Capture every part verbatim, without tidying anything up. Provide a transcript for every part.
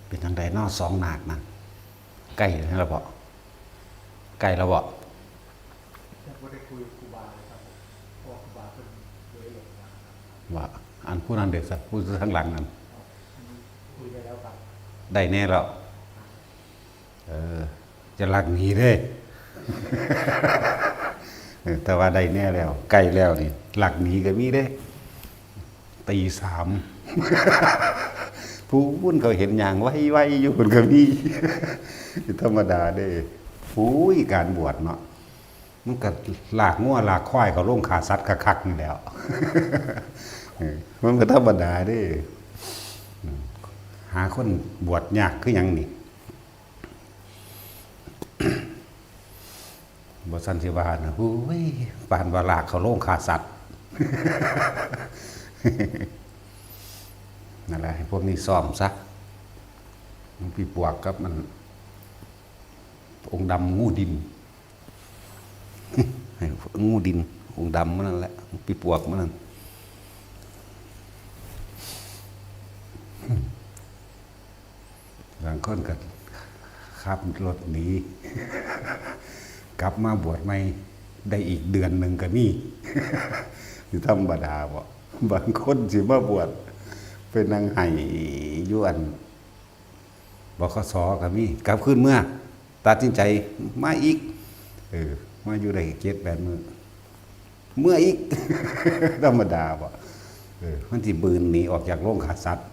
เป็นจั่งใดน้อสองนาคนั่น ใกล้แล้วบ่ ใกล้แล้วบ่ ว่า อันผู้นั้นเด้อสัก ผู้ทางหลังนั่น ได้แน่แล้ว เออ จะลักหนีเด้ เออ แต่ว่าได้แน่แล้ว ใกล้แล้วนี่ ลักหนีก็มีเด้ ตีสาม ผู้คนเขาเห็นย่างไวๆอยู่ มันก็มี ธรรมดาเด้ อุ้ย การบวชเนาะ มันก็ลากงัวลากควายเข้าโรงฆ่าสัตว์คักๆนี่แหล้ว เออ มันก็ธรรมดาเด้ อืม หาคนบวชยากคือหยังนี่ บ่ซั้นสิว่านะ โอ้ย ปานว่าลากเข้าโรงฆ่าสัตว์ นั่นแหละ ให้พวกนี้ซ้อมซะ มันปีปวกกับมัน องค์ดำงูดิน ให้งูดิน องค์ดำมันนั่นแหละ ปีปวกมันนั่น บางคนก็ขับรถหนี กลับมาบวชใหม่ได้อีกเดือนหนึ่งก็มี สิธรรมดาบ่ บางคนสิมาบวช ไปนั่งไห้อยู่อัน บขส ก็มี กลับคืนเมือ ตัดสินใจมาอีก เออ มาอยู่ได้เจ็ดแปดมื้อ เมืออีก ธรรมดาบ่ เออ มันสิบืนหนีออกจากโรงฆ่าสัตว์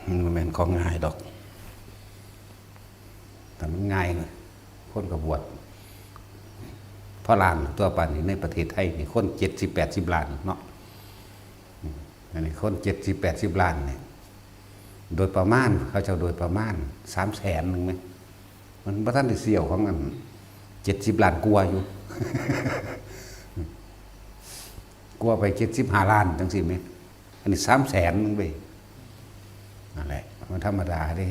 มันบ่แม่นของง่ายดอก แต่มันง่ายนะ คนก็บวช เพราะล้านตัวปานนี้ในประเทศไทยนี่ คนเจ็ดสิบแปดสิบล้านเนาะ อืม อันนี้คนเจ็ดสิบแปดสิบล้านเนี่ย โดยประมาณ เขาเจ้าโดยประมาณ สามแสนหนึ่งไหม มันบ่ทันได้เสี่ยวของอัน เจ็ดสิบล้านกว่าอยู่ กว่าไปเจ็ดสิบห้าล้านจังซี่แหม อันนี้สามแสนหนึ่งเว้ย นั่นแหละ มันธรรมดาเด้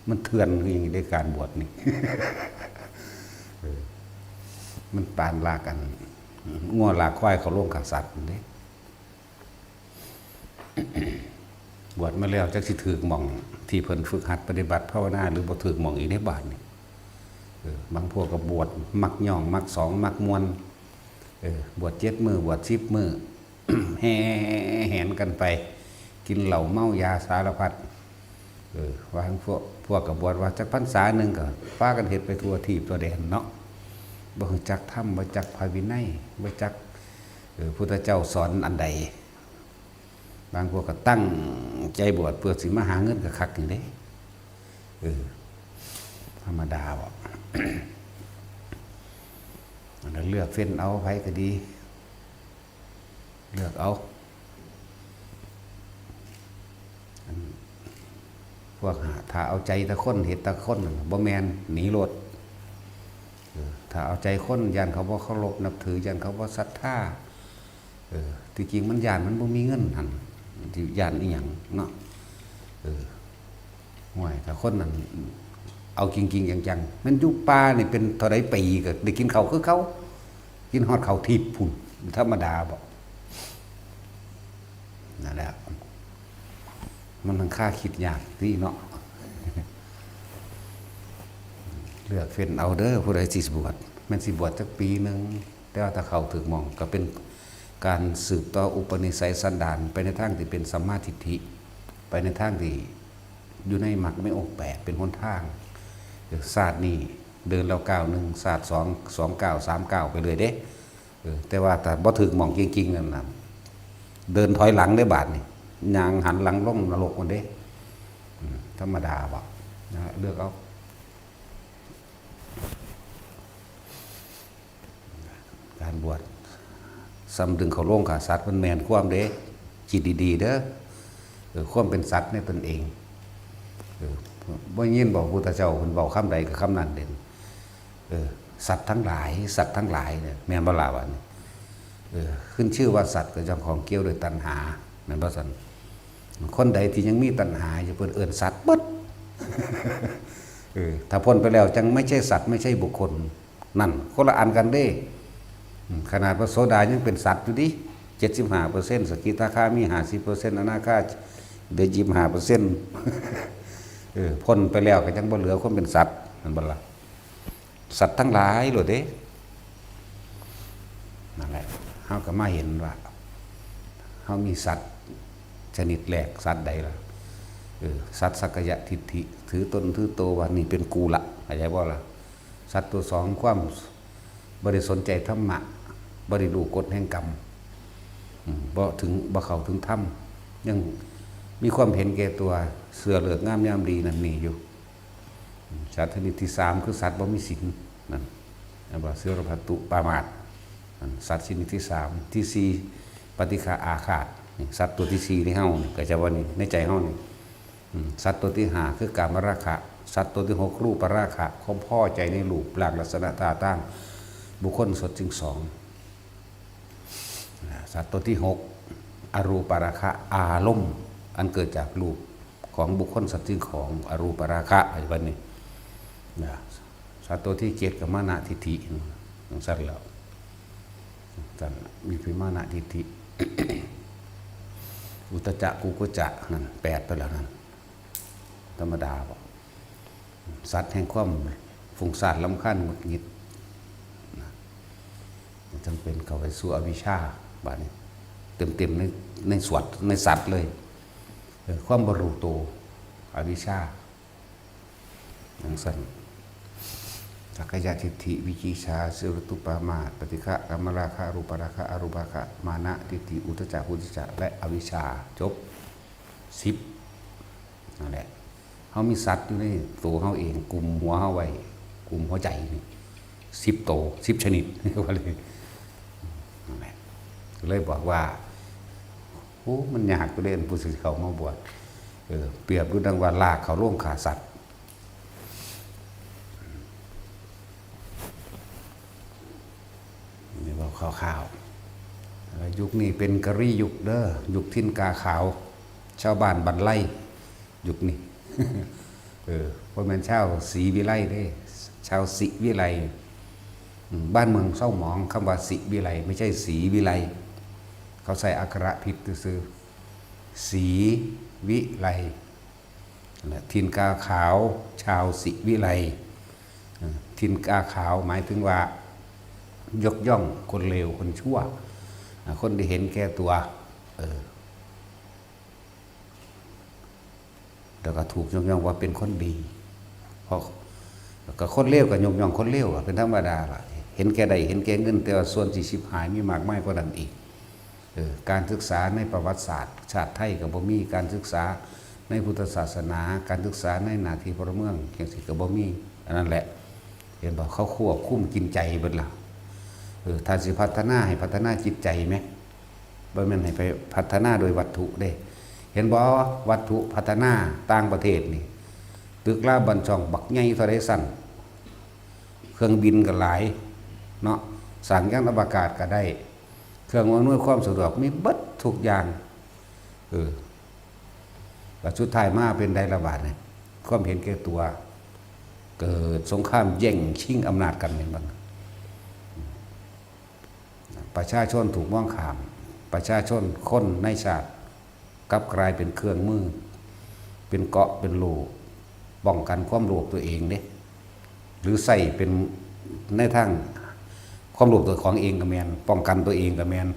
มันเถื่อนคือหยังเด้ การบวชนี่ เออ มันปานลากอัน งัวลากควายเข้าโรงฆ่าสัตว์นั่นเด้ บวชมาแล้วจักสิถืกหม่องที่เพิ่นฝึกหัดปฏิบัติภาวนาหรือบ่ถืกหม่องอีกในบาดนี่ เออ บางพวกก็บวชมักย่อง มักสอง มักม่วน เออ บวชเจ็ดมื้อ บวชสิบมื้อ แห่แหนกันไป กินเหล้าเมายาสารพัด เออ บางพวก พวกก็บวชว่าจักพรรษาหนึ่งก็พากันเฮ็ดไปทั่วทีปทั่วแดนเนาะ บ่รู้จักธรรม บ่จักพระวินัย บ่จัก เออ พุทธเจ้าสอนอันใด บางพวกก็ตั้งใจบวชเพื่อสิมาหาเงินก็คักนี่เด้ เออ ธรรมดาบ่ อันนั้นเลือกเฟ้นเอา ไผก็ดี เลือกเอา อัน พวกหา ถ้าเอาใจแต่คน เฮ็ดแต่คนนั่นน่ะ บ่แม่น หนีโลด เออ ถ้าเอาใจคน ย้านเขาบ่เคารพนับถือ ย้านเขาบ่ศรัทธา เออ ที่จริงมันย้านมันบ่มีเงินหั่น สิย้านอีหยังเนาะ เออ ห่วย ถ้าคนนั้นเอาจริงๆจังๆ แม่นอยู่ป่านี่เป็นเท่าใดปีก็ได้กินข้าวคือเก่า กินฮอดข้าวทิพย์พุ้น ธรรมดาบ่ นั่นแหละ มันทั้งค่าคิดยากติเนาะ เลือกเฟ้นเอาเด้อ ผู้ใดสิบวช แม่นสิบวชจักปีหนึ่ง แต่ว่าถ้าเข้าถืกหม่องก็เป็นการสืบต่ออุปนิสัยสันดาน ไปในทางที่เป็นสัมมาทิฏฐิ ไปในทางที่อยู่ในมรรคมีองค์แปดเป็นหนทาง ชาตินี้เดินแล้วก้าวหนึ่ง ชาติสอง สองก้าว สามก้าวไปเรื่อยเด้ เออ แต่ว่าถ้าบ่ถืกหม่องจริงๆนั่นน่ะ เดินถอยหลังเด้บาดนี่ ย่างหันหลังลงนรกพุ้นเด้ อืม ธรรมดาบ่ นะฮะ เลือกเอา การบวช ส่ำดึงเข้าโรงฆ่าสัตว์มันแม่นความเด้ คิดดีๆเด้อ เออ ความเป็นสัตว์ในตนเอง เออ บ่ยินบ่พุทธเจ้าเพิ่นเว้าคำใดก็คำนั้นเด้ เออ สัตว์ทั้งหลาย สัตว์ทั้งหลายเนี่ย แม่นบ่ล่ะวะนี่ เออ ขึ้นชื่อว่าสัตว์ก็ย่อมข้องเกี่ยวด้วยตัณหา แม่นบ่ซั่น คนใดที่ยังมีตัณหาอยู่ เพิ่นเอิ้นสัตว์เบิด เออ ถ้าพ้นไปแล้วจั่งไม่ใช่สัตว์ ไม่ใช่บุคคล นั่น คนละอันกันเด้ อืม ขนาดพระโสดายังเป็นสัตว์อยู่ติ เจ็ดสิบห้าเปอร์เซ็นต์ สกิทาคามี ห้าสิบเปอร์เซ็นต์ อนาคาเหลือ ยี่สิบห้าเปอร์เซ็นต์ เออ พ้นไปแล้วก็ยังบ่เหลือความเป็นสัตว์ แม่นบ่ล่ะ สัตว์ทั้งหลายโลดเด้ นั่นแหละ เฮาก็มาเห็นว่า เฮามีสัตว์ชนิดแรก สัตว์ใดล่ะ เออ สัตว์สักกายทิฏฐิ ถือตนถือโตว่านี่เป็นกูละ เข้าใจบ่ล่ะ สัตว์ตัวสอง ความบ่ได้สนใจธรรมะ บ่ได้รู้กฎแห่งกรรม อืม บ่ถึง บ่เข้าถึงธรรม ยังมีความเห็นแก่ตัว เสื้อเลิกงามยามดีนั่นนี่อยู่ อืม สัตว์ชนิดที่สาม คือสัตว์บ่มีศีลนั่น เห็นบ่ สิลพัตตุปามาส นั่น สัตว์ชนิดที่สาม ที่สี่ ปฏิฆะอาฆาต นี่ สัตว์ตัวที่สี่ที่เฮานี่ ก็จะว่านี่ ในใจเฮานี่ อืม สัตว์ตัวที่ห้า คือกามราคะ สัตว์ตัวที่หก รูปราคะ ความพอใจในรูปร่างลักษณะท่าทาง บุคคลสัตว์สิ่งของ นะ สัตว์ตัวที่หก อรูปราคะ อารมณ์ อันเกิดจากรูปของบุคคลสัตว์สิ่งของ อรูปราคะ ไอ้บัดนี้ นะ สัตว์ตัวที่เจ็ด ก็มานะทิฏฐิ จั่งซั่นแล้ว จั่งซั่น มีพิมานะทิฏฐิ อุทธัจจะ กุกุจจะ นั่น แปดไปแล้วนั่น ธรรมดาบ่ สัตว์แห่งความฟุ้งซ่านรำคาญหงุดหงิด นะ จั่งเป็นเข้าไปสู่อวิชชา บาดนี้ เต็มๆ ใน ในสวด ในสัตว์เลย เออ ความบ่รู้โต อวิชชา จั่งซั่น สักกายทิฏฐิ วิจิกิจฉา สิลพัตตุปามาส ปฏิฆะ กามราคะ รูปราคะ อรูปราคะ มานะทิฏฐิ อุทธัจจะ กุกุจจะ และอวิชชา จบ สิบ นั่นแหละ เฮามีสัตว์อยู่ในตัวเฮาเอง กลุ่มหัวเฮาไว้ กลุ่มหัวใจนี่ สิบโต สิบชนิด ว่าเลย นั่นแหละ เลยบอกว่า โอ้ มันยากอยู่เด้ ผู้สิเข้ามาบวช เออ เปรียบดูดังว่าลากเข้าโรงฆ่าสัตว์ นี่เว้าคร่าวๆ ยุคนี้เป็นกะลียุคเด้อ ยุคถิ่นกาขาว ชาวบ้านบันไล ยุคนี้ เออ บ่แม่นชาวศรีวิไลเด้ ชาวสิวิไล อืม บ้านเมืองเศร้าหมอง คำว่าสิวิไล ไม่ใช่ศรีวิไล เขาใส่อักขระผิดซื่อๆ ศรีวิไล และถิ่นกาขาว ชาวสิวิไล เอ่อ ถิ่นกาขาวหมายถึงว่า ยกย่องคนเลวคนชั่ว อ่ะ คนที่เห็นแก่ตัว เออ แล้วก็ถูกยกย่องว่าเป็นคนดี เพราะ ก็คนเลวก็ยกย่องคนเลวอะ เป็นธรรมดาล่ะ เห็นแก่ได้ เห็นแก่เงิน แต่ว่าส่วนที่ฉิบหายมีมากมายกว่านั้นอีก เออ การศึกษาในประวัติศาสตร์ ชาติไทยก็บ่มี การศึกษาในพุทธศาสนา การศึกษาในหน้าที่พลเมืองจั่งซี้ก็บ่มี อันนั้นแหละ เห็นบ่ เขาควบคุมกินใจเบิดล่ะ เออ ถ้าสิพัฒนาให้พัฒนาจิตใจแหม บ่แม่นให้ไปพัฒนาโดยวัตถุเด้ เห็นบ่ วัตถุพัฒนาต่างประเทศนี่ ตึกลาวบ้านช่องบักใหญ่เท่าใดซั้น เครื่องบินก็หลายเนาะ สร้างยานอวกาศก็ได้ เครื่องอำนวยความสะดวกมีเบิดทุกอย่าง เออ แล้วสุดท้ายมาเป็นใดละบาดนี่ ความเห็นแก่ตัว เกิดสงครามแย่งชิงอำนาจกัน แม่นบ่ ประชาชนถูกมองข้าม ประชาชนคนในชาติกลับกลายเป็นเครื่องมือ เป็นเกราะ เป็นโล่ ป้องกันความโลภตัวเองเด้ หรือใช้เป็นในทางความโลภตัวของเองก็แม่น ป้องกันตัวเองก็แม่น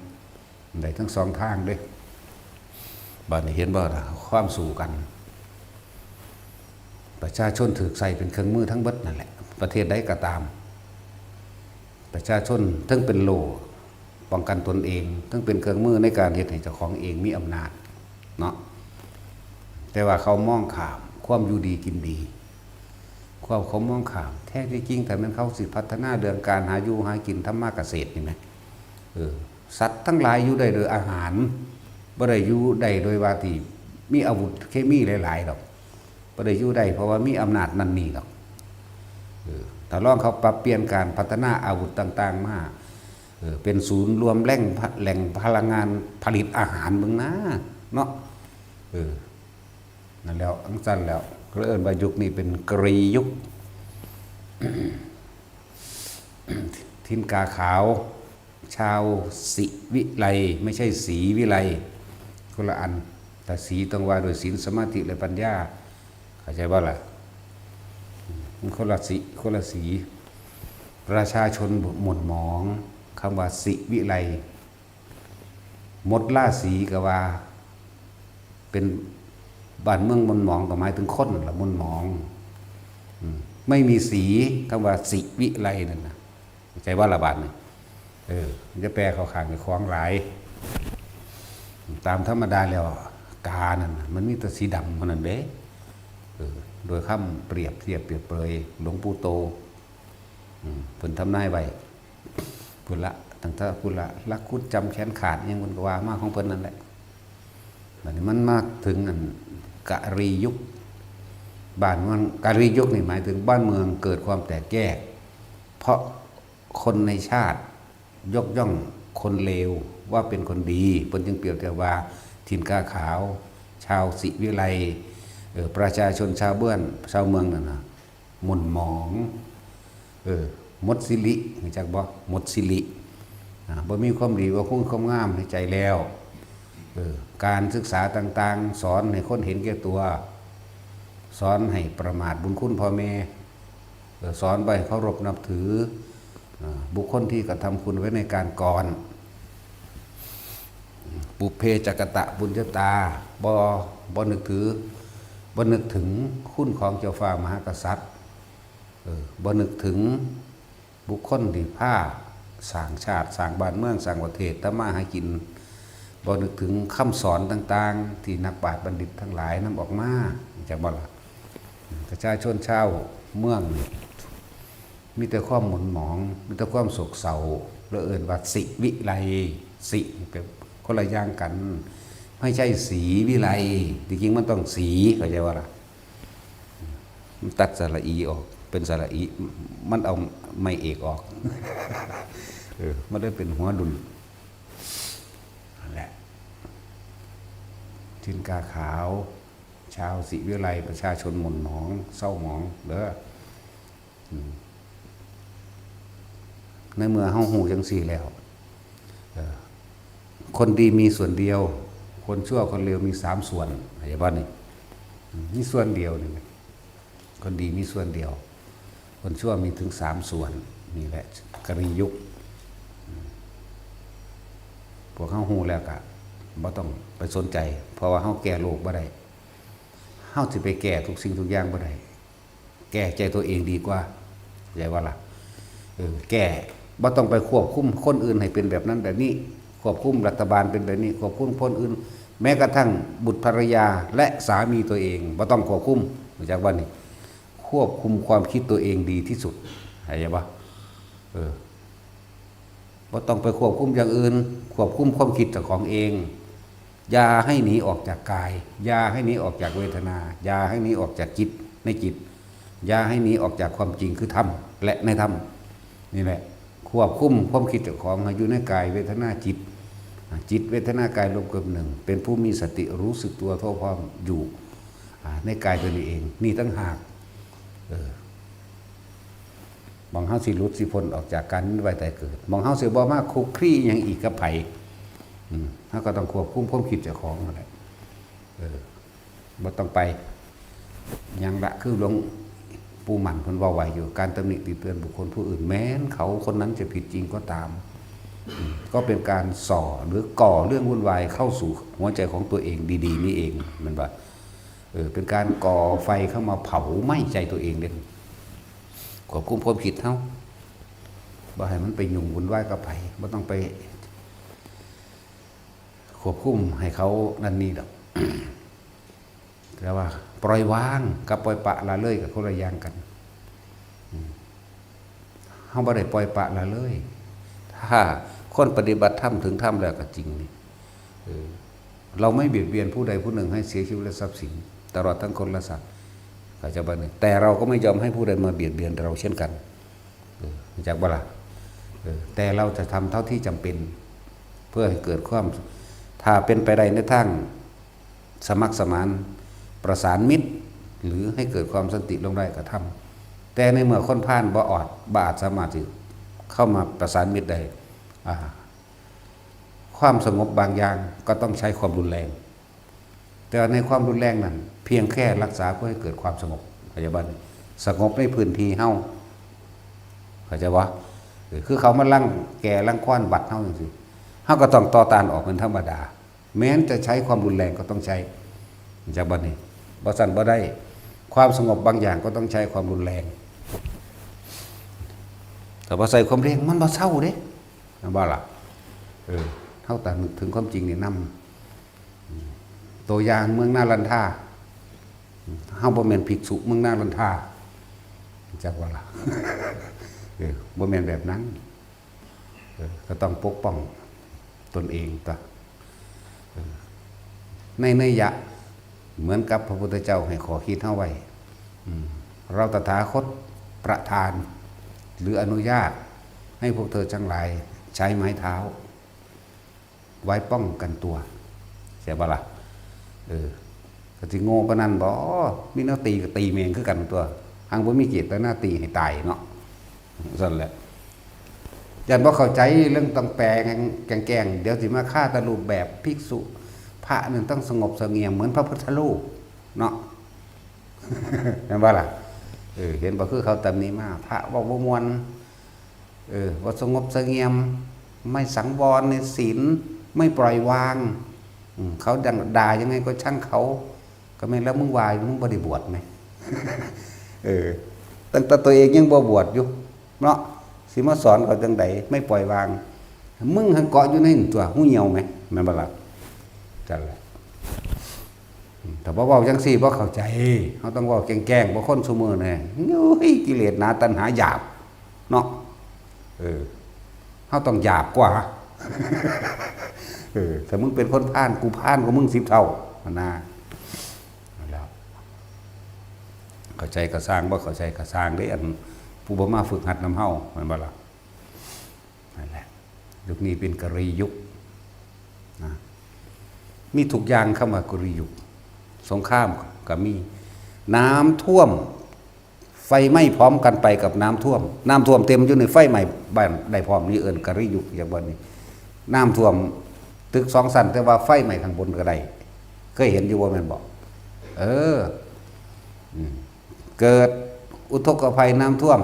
ได้ทั้งสองทางเด้ บาดนี้เห็นบ่ล่ะ ความสู้กัน ประชาชนถูกใช้เป็นเครื่องมือทั้งเบิดนั่นแหละ ประเทศใดก็ตาม ประชาชนทั้งเป็นโล่ป้องกันตนเอง ทั้งเป็นเครื่องมือในการเฮ็ดให้เจ้าของเองมีอำนาจเนาะ แต่ว่าเขามองข้ามความอยู่ดีกินดี ความเขามองข้าม แท้ที่จริงถ้าแม่นเขาสิพัฒนาเรื่องการหาอยู่หากิน ทำมาเกษตรนี่แหม เออ สัตว์ทั้งหลายอยู่ได้โดยอาหาร บ่ได้อยู่ได้โดยว่าที่มีอาวุธเคมีหลายๆดอก บ่ได้อยู่ได้เพราะว่ามีอำนาจนั่นนี่ดอก เออ ถ้าลองเขาปรับเปลี่ยนการพัฒนาอาวุธต่างๆมา เออ เป็นศูนย์รวมแหล่งพะ-, แหล่งพลังงานผลิตอาหารเบิ่งนะ เนาะ เออ นั่นแหล้ว จั่งซั้นแล้ว ก็เลยเอิ้นว่ายุคนี้เป็นกะลียุค ถิ่นกาขาว ชาวสิวิไล ไม่ใช่ศรีวิไล คนละอัน แต่ศรีต้องว่าด้วยศีล สมาธิ และปัญญา เข้าใจบ่ล่ะ มันคนละสี คนละสี ประชาชนหม่นหมอง คำว่าสิวิไล หมดราศีก็ว่า เป็นบ้านเมืองหม่นหมองก็หมายถึงคนละหม่นหมอง อืม ไม่มีสี คำว่าสิวิไลนั่นนะ เข้าใจบ่ล่ะบาดนี่ เออ มันจะแปลเข้าข้างเจ้าของหลาย ตามธรรมดาแล้ว กานั่นน่ะ มันมีแต่สีดำเท่านั้นเด้ เออ โดยคำเปรียบเทียบเปรียบเปรย หลวงปู่โต อืม เพิ่นทำนายไว้ พุ้นละ ตั้งแต่พุ้นละ ลักขุดจำแขนขาด อิหยังเพิ่นก็ว่ามาของเพิ่นนั่นแหละ บัดนี้มันมาถึงอันกะลียุค บ้านเมือง กะลียุคนี่หมายถึงบ้านเมืองเกิดความแตกแยก เพราะคนในชาติยกย่องคนเลวว่าเป็นคนดี เพิ่นจึงเปรียบเทียบว่าถิ่นกาขาว ชาวสิวิไล เอ่อ ประชาชนชาวเบื้อน ชาวเมืองนั่นน่ะ หม่นหมอง เออ หมดสิริ รู้จักบ่ หมดสิริ อ่า บ่มีความดี บ่คงความงามในใจแล้ว เออ การศึกษาต่างๆ สอนให้คนเห็นแก่ตัว สอนให้ประมาทบุญคุณพ่อแม่ เออ สอนบ่ให้เคารพนับถือ อ่า บุคคลที่กระทำคุณไว้ในการก่อน ปุพเพจกตปุญญาตา บ่ บ่นึกถือ บ่นึกถึงคุณของเจ้าฟ้ามหากษัตริย์ เออ บ่นึกถึงบุคคลที่พาสร้างชาติ สร้างบ้านเมือง สร้างประเทศ ทำมาหากิน บ่นึกถึงคำสอนต่างๆ ที่นักปราชญ์บัณฑิตทั้งหลายนำออกมา จักบ่ล่ะ ประชาชนชาวเมืองนี่ มีแต่ความหม่นหมอง มีแต่ความโศกเศร้า แล้วเอิ้นว่าสิวิไล สิเป็นคนละอย่างกัน ไม่ใช่ศรีวิไล จริงๆ มันต้องศรี เข้าใจบ่ล่ะ มันตัดสระอีออก เป็นสระอี มันเอาไม้เอกออก เออ มันได้เป็นหัวดุล นั่นแหละ ถิ่นกาขาว ชาวสิวิไล ประชาชนหม่นหมอง เศร้าหมอง เด้อ อืม ในเมื่อเฮาฮู้จังซี่แล้ว เอ่อ คนดีมีส่วนเดียว คนชั่วคนเลวมีสามส่วน เข้าใจบ่นี่ อืม มีส่วนเดียวนี่ คนดีมีส่วนเดียว คนชั่วมีถึงสามส่วน นี่แหละกะลียุค อืม พวกเฮาฮู้แล้วก็บ่ต้องไปสนใจ เพราะว่าเฮาแก้โลกบ่ได้ เฮาสิไปแก้ทุกสิ่งทุกอย่างบ่ได้ แก้ใจตัวเองดีกว่า เข้าใจบ่ล่ะ เออ แก้ บ่ต้องไปควบคุมคนอื่นให้เป็นแบบนั้นแบบนี้ ควบคุมรัฐบาลเป็นแบบนี้ ควบคุมคนอื่น แม้กระทั่งบุตรภรรยาและสามีตัวเอง บ่ต้องควบคุม รู้จักบ่นี่ ควบคุมความคิดตัวเองดีที่สุด เข้าใจบ่ เออ บ่ต้องไปควบคุมอย่างอื่น ควบคุมความคิดเจ้าของเอง อย่าให้หนีออกจากกาย อย่าให้หนีออกจากเวทนา อย่าให้หนีออกจากจิต ในจิต อย่าให้หนีออกจากความจริงคือธรรม และในธรรม นี่แหละ ควบคุมความคิดเจ้าของให้อยู่ในกาย เวทนา จิต อ่า จิต เวทนา กาย รวมเป็นหนึ่ง เป็นผู้มีสติรู้สึกตัวทั่วพร้อมอยู่ อ่า ในกายตัวนี้เอง นี่ต่างหาก เออ หม่องเฮาสิหลุดสิพ้นออกจากการเวียนว่ายตายเกิด หม่องเฮาสิบ่มาคลุกคลีหยังอีกกับไผ อืม เฮาก็ต้องควบคุมความคิดเจ้าของนั่นแหละ เออ บ่ต้องไปหยังละ คือหลวงปู่มั่นเพิ่นเว้าไว้อยู่ การตำหนิติเตียนบุคคลผู้อื่น แม้นเขาคนนั้นจะผิดจริงก็ตาม อืม ก็เป็นการส่อหรือก่อเรื่องวุ่นวายเข้าสู่หัวใจของตัวเองดีๆ นี่เอง แม่นบ่ เออ เป็นการก่อไฟเข้ามาเผาไหม้ใจตัวเองเด้ ควบคุมความคิดเฮา บ่ให้มันไปยุ่งวุ่นวายกับไผ บ่ต้องไปควบคุมให้เขานั่นนี่ดอก แต่ว่าปล่อยวางกับปล่อยปละละเลยก็คนละอย่างกัน อืม เฮาบ่ได้ปล่อยปละละเลย ถ้าคนปฏิบัติธรรมถึงธรรมแล้วก็จริงนี่ เออ เราไม่เบียดเบียนผู้ใดผู้หนึ่งให้เสียชีวิตและทรัพย์สิน ตลอดทั้งคนและสัตว์ เข้าใจบ่นี่ แต่เราก็ไม่ยอมให้ผู้ใดมาเบียดเบียนเราเช่นกัน เออ รู้จักบ่ล่ะ เออ แต่เราจะทำเท่าที่จำเป็น เพื่อให้เกิดความ ถ้าเป็นไปได้ในทางสมัครสมาน ประสานมิตร หรือให้เกิดความสันติลงได้ก็ทำ แต่ในเมื่อคนพาลบ่อาจ บ่อาจสามารถที่เข้ามาประสานมิตรได้ อ่า ความสงบบางอย่างก็ต้องใช้ความรุนแรง แต่ว่าในความรุนแรงนั้น เพียงแค่รักษาเพื่อให้เกิดความสงบ เข้าใจบ่ สงบในพื้นที่เฮา เข้าใจบ่ เออ คือเขามารังแกรังควานวัดเฮาจังซี่ เฮาก็ต้องต่อต้านออกเป็นธรรมดา แม้นจะใช้ความรุนแรงก็ต้องใช้ เข้าใจบ่นี่ บ่ซั้นบ่ได้ ความสงบบางอย่างก็ต้องใช้ความรุนแรง ถ้าบ่ใช้ความรุนแรงมันบ่เซาเด้ แม่นบ่ล่ะ เออ เฮาต้องนึกถึงความจริงนี่นำ ตัวอย่างเมืองนาลันทา เฮาบ่แม่นภิกษุเมืองนาลันทา จักว่าล่ะ เออ บ่แม่นแบบนั้น เออ ก็ต้องปกป้องตนเองตั๊ว เออ ในนัยยะเหมือนกับพระพุทธเจ้าให้ข้อคิดเฮาไว้ อืม เราตถาคตประทาน หรืออนุญาตให้พวกเธอทั้งหลายใช้ไม้เท้า ไว้ป้องกันตัว ใช่บ่ล่ะ เออ ก็สิโง่ปานนั้นบ่ มีแนวตีก็ตีแม่งคือกันตั๊ว หังบ่มีเจตนาตีให้ตายเนาะ ซั่นแหละ ย้านบ่เข้าใจเรื่องต้องแปลงแกล้งๆ เดี๋ยวสิมาฆ่าแต่รูปแบบภิกษุ พระนั่นต้องสงบเสงี่ยมเหมือนพระพุทธรูปเนาะ แม่นบ่ล่ะ เออ เห็นบ่คือเขาตำหนิมา พระเว้าบ่ม่วน เออ บ่สงบเสงี่ยม ไม่สังวรในศีล ไม่ปล่อยวาง อืม เขาด่ายังไงก็ช่างเขา ก็แม่นแล้วมึงว่าอยู่ มึงบ่ได้บวชแหม เออ ตั้งแต่ตัวเองยังบ่บวชอยู่ เนาะ สิมาสอนเขาจั่งใด ไม่ปล่อยวาง มึงหั้นเกาะอยู่ในนั่นตั๊ว หูเหี่ยวแหม แม่นบ่ล่ะ จั่งแหละ อืม ถ้าบ่เว้าจั่งซี้บ่เข้าใจ เฮาต้องเว้าแกล้งๆ บ่คนซุมื้อนี่ โอ้ย กิเลสหนา ตัณหาหยาบ เนาะ เออ เฮาต้องหยาบกว่า เออ ถ้ามึงเป็นคนพาล กูพาลกว่ามึงสิบเท่า หั่นนะ นั่นแหละ เข้าใจก็ซ่าง บ่เข้าใจก็ซ่างเด้ อันผู้บ่มาฝึกหัดนำเฮา แม่นบ่ล่ะ นั่นแหละ ยุคนี้เป็นกะลียุคนะ มีทุกอย่างคำว่ากะลียุค สงครามก็มี น้ำท่วม ไฟไหม้พร้อมกันไปกับน้ำท่วม น้ำท่วมเต็มอยู่ในไฟไหม้บ้านได้พร้อม นี่เอิ้นกะลียุค อย่างบ่นี่ น้ำท่วมตึกสองชั้น แต่ว่าไฟไหม้ข้างบนก็ได้ เคยเห็นอยู่บ่แม่นบ่ เออ อืม เกิดอุทกภัยน้ำท่วม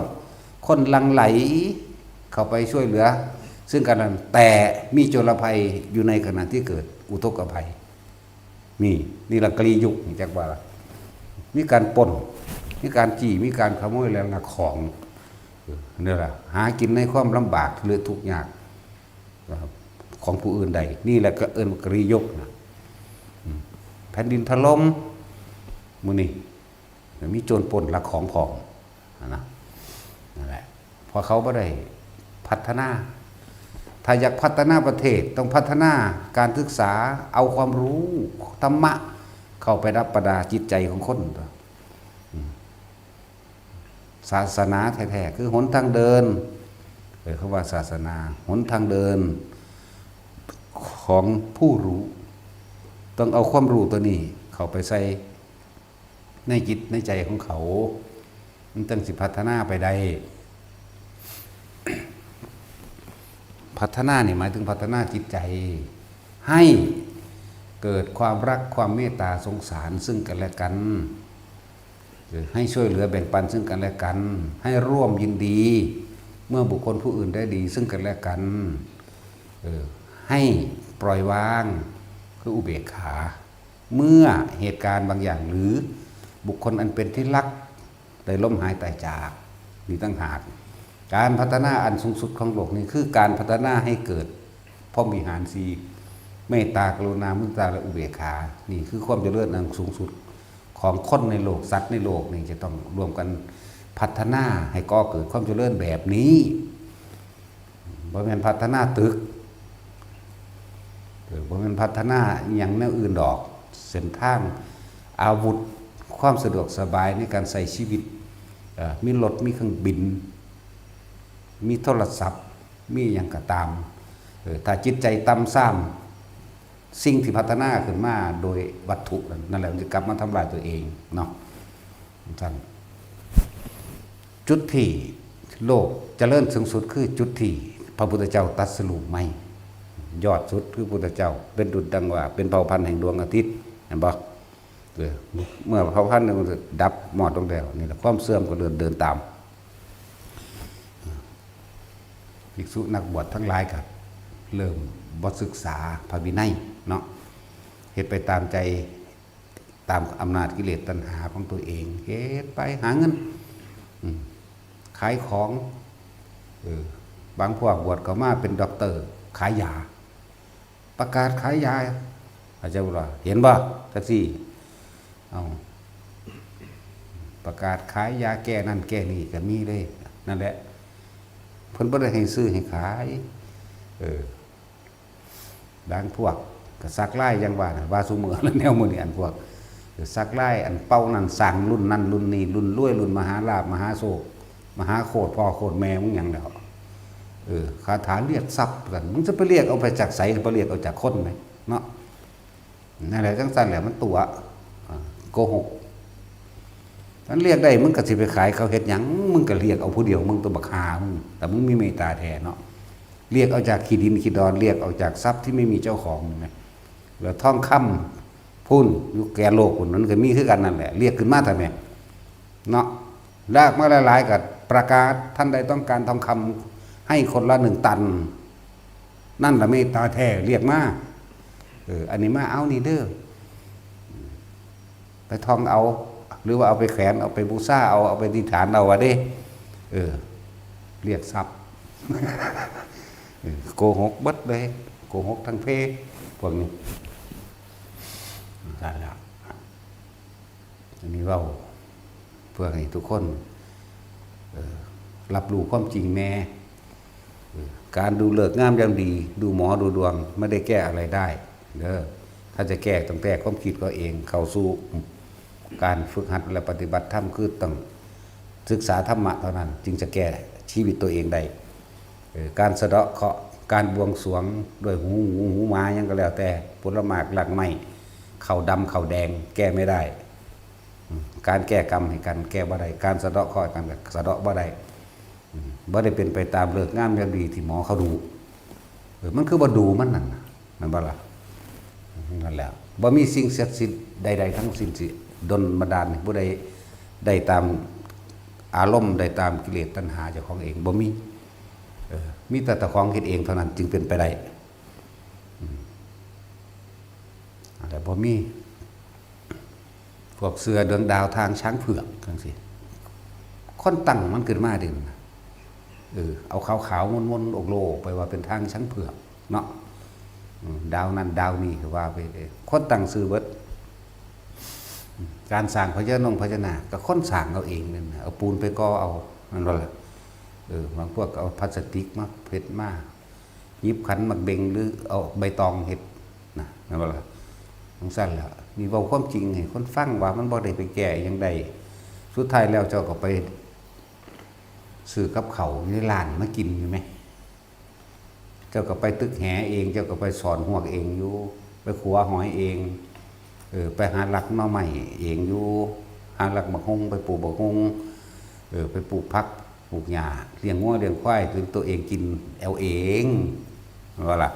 คนหลั่งไหลเข้าไปช่วยเหลือ ซึ่งกันและกัน แต่มีโจรภัยอยู่ในขณะที่เกิดอุทกภัย นี่ นี่ละกะลียุค จักว่าล่ะ มีการปล้น มีการจี้ มีการขโมยและลักของ เออ นี่ล่ะ หากินในความลำบากหรือทุกข์ยาก นะครับ ของผู้อื่นใด นี่แหละก็เอิ้นว่ากะลียุคนะ อืม แผ่นดินถล่ม มื้อนี้ มีโจรปล้นลักของพร้อม นะ นั่นแหละ เพราะเขาบ่ได้พัฒนา ถ้าอยากพัฒนาประเทศ ต้องพัฒนาการศึกษา เอาความรู้ธรรมะเข้าไปประดับประดาจิตใจของคนตั๊ว อืม ศาสนาแท้ๆ คือหนทางเดิน เออ เขาว่าศาสนา หนทางเดินของผู้รู้ ต้องเอาความรู้ตัวนี้เข้าไปใส่ในจิตในใจของเขา มันจั่งสิพัฒนาไปได้ พัฒนานี่หมายถึงพัฒนาจิตใจ ให้เกิดความรักความเมตตาสงสารซึ่งกันและกัน เออ ให้ช่วยเหลือแบ่งปันซึ่งกันและกัน ให้ร่วมยินดี เมื่อบุคคลผู้อื่นได้ดีซึ่งกันและกัน เออ ให้ปล่อยวาง คืออุเบกขา เมื่อเหตุการณ์บางอย่างหรือบุคคลอันเป็นที่รักได้ล้มหายตายจาก นี่ต่างหาก การพัฒนาอันสูงสุดของโลกนี่คือการพัฒนาให้เกิดพรหมวิหารสี่ เมตตา กรุณา มุทิตา และอุเบกขา นี่คือความเจริญอันสูงสุดของคนในโลก สัตว์ในโลกนี่จะต้องร่วมกันพัฒนาให้ก่อเกิดความเจริญแบบนี้ บ่แม่นพัฒนาตึก เออ บ่แม่นพัฒนาอิหยังแนวอื่นดอก เส้นทาง อาวุธ ความสะดวกสบายในการใช้ชีวิต เอ่อ มีรถ มีเครื่องบิน มีโทรศัพท์ มีหยังก็ตาม เออ ถ้าจิตใจต่ำทราม สิ่งที่พัฒนาขึ้นมาโดยวัตถุนั่น นั่นแหละมันจะกลับมาทำลายตัวเองเนาะ ท่าน จุดที่โลกเจริญสูงสุดคือจุดที่พระพุทธเจ้าตรัสรู้ใหม่ ยอดสุดคือพุทธเจ้า เป็นดุจดังว่าเป็นเผ่าพันธุ์แห่งดวงอาทิตย์ เห็นบ่ เออ เมื่อเผ่าพันธุ์หนึ่งดับมอดลงแล้ว นี่แหละความเสื่อมก็เดิน เดินตาม ภิกษุนักบวชทั้งหลายก็เริ่มบ่ศึกษาพระวินัยเนาะ เฮ็ดไปตามใจ ตามอำนาจกิเลสตัณหาของตัวเอง เฮ็ดไปหาเงิน อืม ขายของ เออ บางพวกบวชเข้ามาเป็นด็อกเตอร์ขายยา ประกาศขายยา อาจารย์บอกว่า "เห็นบ่ แท็กซี่ เอา ประกาศขายยาแก้นั่นแก้นี่ก็มีเลย" นั่นแหละ เพิ่นบ่ได้ให้ซื้อให้ขาย เออ บางพวกก็สักลาย อย่างว่าน่ะ ว่าซุมื้อแล้ว แนวมื้อนี้ อันพวก เออ สักลาย อันเป่านั่น สั่งรุ่นนั่นรุ่นนี้ รุ่นรวย รุ่นมหาลาภ มหาโชค มหาโคตรพ่อโคตรแม่มึงหยังแล้ว เออ คาถาเรียกทรัพย์กัน มึงจะไปเรียกเอาไปจากไส ไปเรียกเอาจากคนไหม เนาะ นั่นแหละ จังซั่นแหละ มันตั๋ว อ่า โกหก มันเรียกได้ มึงก็สิไปขายเขาเฮ็ดหยัง มึงก็เรียกเอาผู้เดียว มึงตัวบักห่ามึง แต่มึงมีเมตตาแท้เนาะ เรียกเอาจากขี้ดินขี้ดอน เรียกเอาจากทรัพย์ที่ไม่มีเจ้าของนะ แล้วทองคำพุ้น อยู่แก่โลกพุ้น มันก็มีคือกันนั่นแหละ เรียกขึ้นมาทำไม เนาะ ลากมาหลายๆ ก็ประกาศ "ท่านใดต้องการทองคำให้คนละหนึ่งตัน" นั่นละเมตตาแท้ เรียกมา เออ อันนี้มาเอานี่เด้อ ไปท่องเอา หรือว่าเอาไปแขวน เอาไปบูชาเอา เอาไปอธิษฐานเอาว่าเด้ เออ เรียกทรัพย์ เออ โกหกเบิดเลย โกหกทั้งเพ พวกนี้ นั่นแหละ อันนี้เว้าเพื่อให้ทุกคน เอ่อ รับรู้ความจริงแน่ เอ่อ การดูฤกษ์งามยามดี ดูหมอดูดวง ไม่ได้แก้อะไรได้เด้อ ถ้าจะแก้ต้องแก้ความคิดก็เอง เข้าสู่การฝึกหัดและปฏิบัติธรรม คือต้องศึกษาธรรมะเท่านั้น จึงจะแก้ชีวิตตัวเองได้ เอ่อ การสะเดาะเคราะห์ การบวงสรวงด้วยหูหมูหูหมาหยังก็แล้วแต่ ผลหมากรากไม้ ข้าวดำข้าวแดง แก้ไม่ได้ อืม การแก้กรรมให้กัน แก้บ่ได้ การสะเดาะเคราะห์ให้กัน ก็สะเดาะบ่ได้ อืม บ่ได้เป็นไปตามฤกษ์งามยามดีที่หมอเขาดู เออ มันคือบ่ดูมันนั่นน่ะ แม่นบ่ล่ะ นั่นแหละ บ่มีสิ่งศักดิ์สิทธิ์ใดๆทั้งสิ้นสิดลบันดาลให้ผู้ใดได้ตามอารมณ์ ได้ตามกิเลสตัณหาเจ้าของเอง บ่มี เออ มีแต่เจ้าของเฮ็ดเองเท่านั้นจึงเป็นไปได้ อืม แต่บ่มี พวกเชื่อเรื่องดาวทางช้างเผือกจังซี้ คนตั้งมันขึ้นมาเด้ เออ เอาขาวๆมนๆโอกโลกไปว่าเป็นทางช้างเผือกเนาะ อืม ดาวนั่นดาวนี่ก็ว่าไปเลย คนตั้งชื่อเบิด การสร้างพญานงพญานาคก็คนสร้างเอาเองนั่นน่ะ เอาปูนไปก่อเอา นั่นว่าล่ะ เออ บางพวกก็เอาพลาสติกมาเฮ็ดมา หยิบขันหมากเบง หรือเอาใบตองเฮ็ดนะ แม่นบ่ล่ะ จังซั่นแหละ นี่เว้าความจริงให้คนฟังว่ามันบ่ได้ไปแก้หยังได้ สุดท้ายแล้วเจ้าก็ไปซื้อกับข้าวอยู่ในร้านมากินอยู่แหม เจ้าก็ไปตึกแหเอง เจ้าก็ไปสอนฮวกเองอยู่ ไปขัวหอยเอง เออ ไปหาลักหน่อไม้เองอยู่ หาลักบักฮุ่ง ไปปลูกบักฮุ่ง เออ ไปปลูกผัก ปลูกหญ้า เลี้ยงงัวเลี้ยงควาย จนตัวเองกินเอาเอง ว่าล่ะ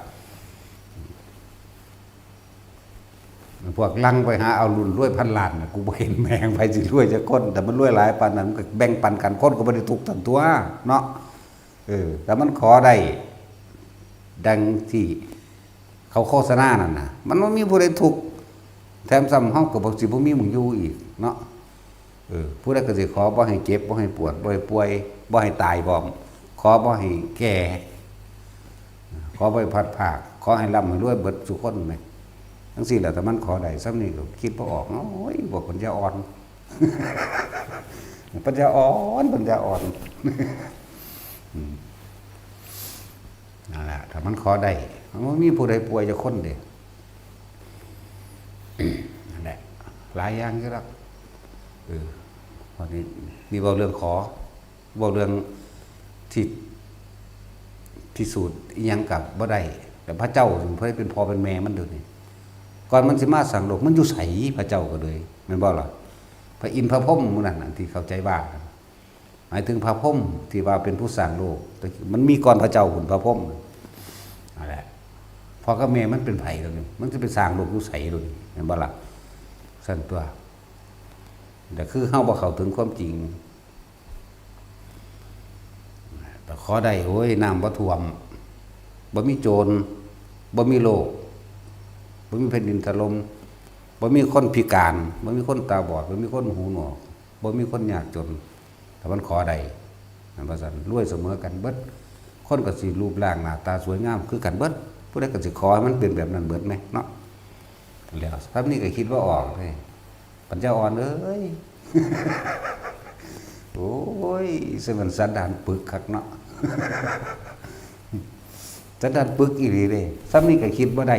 พวกลังไปหาเอารุ่นรวยพันล้านน่ะ กูบ่เห็นแม่งไผสิรวยจักคน แต่มันรวยหลายปานนั้น มันก็แบ่งปันกัน คนก็บ่ได้ทุกข์ทั้งตัวเนาะ เออ แต่มันขอได้ ดังที่เขาโฆษณานั่นน่ะ มันบ่มีผู้ใดทุกข์ แถมซ้ำเฮาก็บ่ สิบ่มีหม่องอยู่อีกเนาะ เออ ผู้ใดก็สิขอบ่ให้เจ็บ บ่ให้ปวด บ่ให้ป่วย บ่ให้ตายพร้อม ขอบ่ให้แก่ ขอบ่ให้พลัดพราก ขอให้ร่ำให้รวยเบิดซุคนแหม จังซี้แหละ ถ้ามันขอได้ส่ำนี้ก็คิดบ่ออก โอ้ย พวกปัญญาอ่อน ปัญญาอ่อน ปัญญาอ่อน อืม นั่นแหละ ถ้ามันขอได้ มันบ่มีผู้ใดป่วยจักคนเด้ นั่นแหละ หลายอย่างอยู่ดอก เออ วันนี้ นี่เว้าเรื่องขอ เว้าเรื่องที่ พิสูจน์อิหยังก็บ่ได้ แต่พระเจ้าเพิ่นเป็นพ่อเป็นแม่มันเดี๋ยวนี้ ก่อนมันสิมาสร้างโลก มันอยู่ไส พระเจ้าก็เลย แม่นบ่ล่ะ พระอินทร์พระพรหมหมู่นั่นน่ะ ที่เข้าใจว่า หมายถึงพระพรหมที่ว่าเป็นผู้สร้างโลก แต่มันมีก่อนพระเจ้าพุ้น พระพรหมนั่นแหละ พ่อกับแม่มันเป็นไผล่ะนี่ มันสิไปสร้างโลกอยู่ไสล่ะนี่ แม่นบ่ล่ะ? ซั่นตั๊ว แต่คือเฮาบ่เข้าถึงความจริง แต่ขอได้ โอ้ย น้ำบ่ท่วม บ่มีโจร บ่มีโรค บ่มีแผ่นดินถล่ม บ่มีคนพิการ บ่มีคนตาบอด บ่มีคนหูหนวก บ่มีคนยากจน ถ้ามันขอได้ นั่นว่าซั่น รวยเสมอกันเบิด คนก็สิรูปร่างหน้าตาสวยงามคือกันเบิด ผู้ใดก็สิขอให้มันเป็นแบบนั้นเบิดแหมเนาะ แล้ว ส่ำนี้ก็คิดบ่ออกเด้ ปัญญาอ่อนเอ้ย โอ้ย สมันสันดานปึกคักเนาะ สันดานปึกอีหลีเด้ ส่ำนี้ก็คิดบ่ได้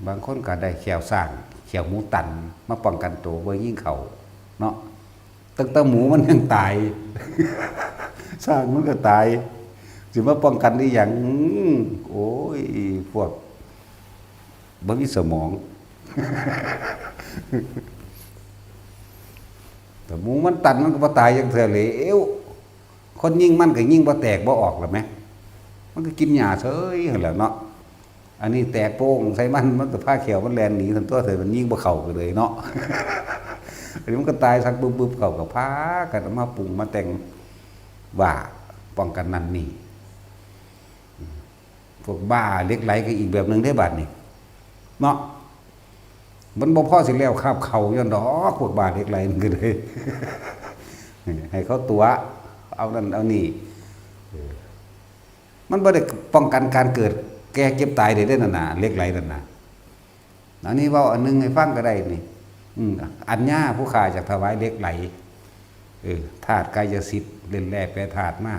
บางคนก็ได้แข้วช้าง แข้วหมูตัน มาป้องกันตัวบ่ยิงเข้า เนาะ ตั้งแต่หมูมันยังตาย ช้างมันก็ตาย สิมาป้องกันได้หยัง อืม โอ้ย พวกบ่มีสมอง แต่หมูมันตันมันก็บ่ตายจักเทื่อเลย เอ้ว คนยิงมันก็ยิงบ่แตกบ่ออกล่ะแหม มันก็กินหญ้าเฉยหั่นแหละเนาะ อันนี้แตกโป้งใส่มัน มันก็พาแข้วมันแล่นหนีซั่นตั๊ว แต่มันยิงบ่เข้าก็เลยเนาะ อันนี้มันก็ตายซักบึบๆ เข้า ก็พากันเอามาปรุงมาแต่งว่าป้องกันนั่นนี่ พวกบ้าเหล็กไหลก็อีกแบบหนึ่งเด้บัดนี้ เนาะ มันบ่พอสิแล้วคาบเขาย้อนดอก พวกบ้าเหล็กไหลมันก็เลย ให้เขาตั๋ว เอานั่นเอานี่ เออ มันบ่ได้ป้องกันการเกิดแก่เจ็บตายได้เด้นั่นน่ะ เหล็กไหลนั่นน่ะ อันนี้เว้าอันหนึ่งให้ฟังก็ได้นี่ อืม อัญญาผู้ข้าอยากถวายเหล็กไหล เออ ธาตุกายสิทธิ์ เล่นแร่แปรธาตุมา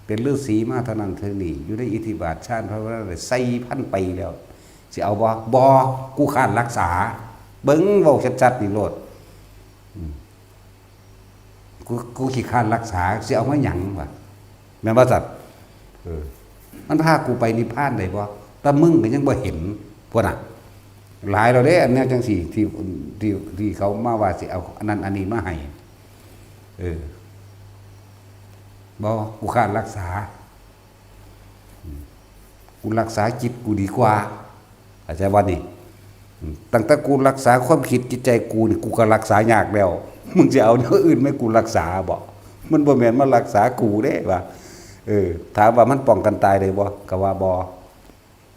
เป็นฤาษีมาเท่านั้นเท่านี้ อยู่ในอิทธิบาทฌานภาวนาได้สี่พันปีแล้ว สิเอาบ่ บ่ กูค้านรักษา เบิ่งเว้าชัดๆ นี่โลด อืม กู กูขี้คร้านรักษา สิเอามาหยังวะ แม่นบ่สัตว์ เออ มันพากูไปนิพพานได้บ่ แต่มึงก็ยังบ่เห็น พวกน่ะ หลายแล้วเด้ อันแนวจังซี่ ที่ ที่ ที่เขามาว่าสิเอาอันนั้นอันนี้มาให้ เออ บ่ กูคร้านรักษา อืม กูรักษาจิตกูดีกว่า เข้าใจบ่นี่ อืม ตั้งแต่กูรักษาความคิดจิตใจกูนี่ กูก็รักษายากแล้ว มึงจะเอาแนวอื่นมาให้กูรักษาบ่ มันบ่แม่นมารักษากูเด้ว่า เออ ถามว่ามันป้องกันตายได้บ่ ก็ว่าบ่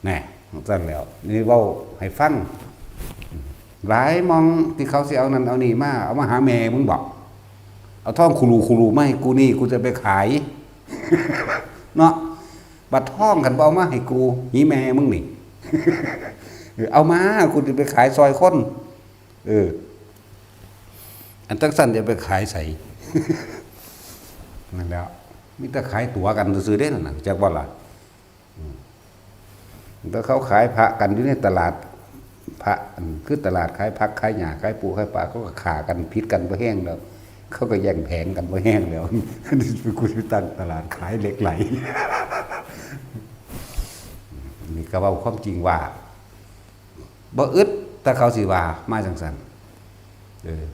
แน่ ซั่นแล้ว นี่เว้าให้ฟัง หลายหม่องที่เขาสิเอานั่นเอานี่มา เอามาหาแม่มึงบ่ เอาทองคูลูคูลูมาให้กูนี่ กูจะไปขาย เนาะ บัดทองคันบ่เอามาให้กู หีแม่มึงนี่ เออ เอามา กูสิไปขายซอยคน เออ อันจั่งซั้นจะไปขายไส นั่นแหล้ว มีแต่ขายตั๋วกันซื่อๆเด้นั่นน่ะ จักบ่ล่ะ อืม แต่เขาขายพระกันอยู่ในตลาด พระ อืม คือตลาดขายผักขายหญ้า ขายปูขายปลา เขาก็ฆ่ากันผิดกันบ่แฮงแล้ว เขาก็แย่งแผงกันบ่แฮงแล้ว กูสิตั้งตลาดขายเหล็กไหล นี่ก็เว้าความจริงว่า บ่อึด แต่เขาสิว่ามาจั่งซั้น เออ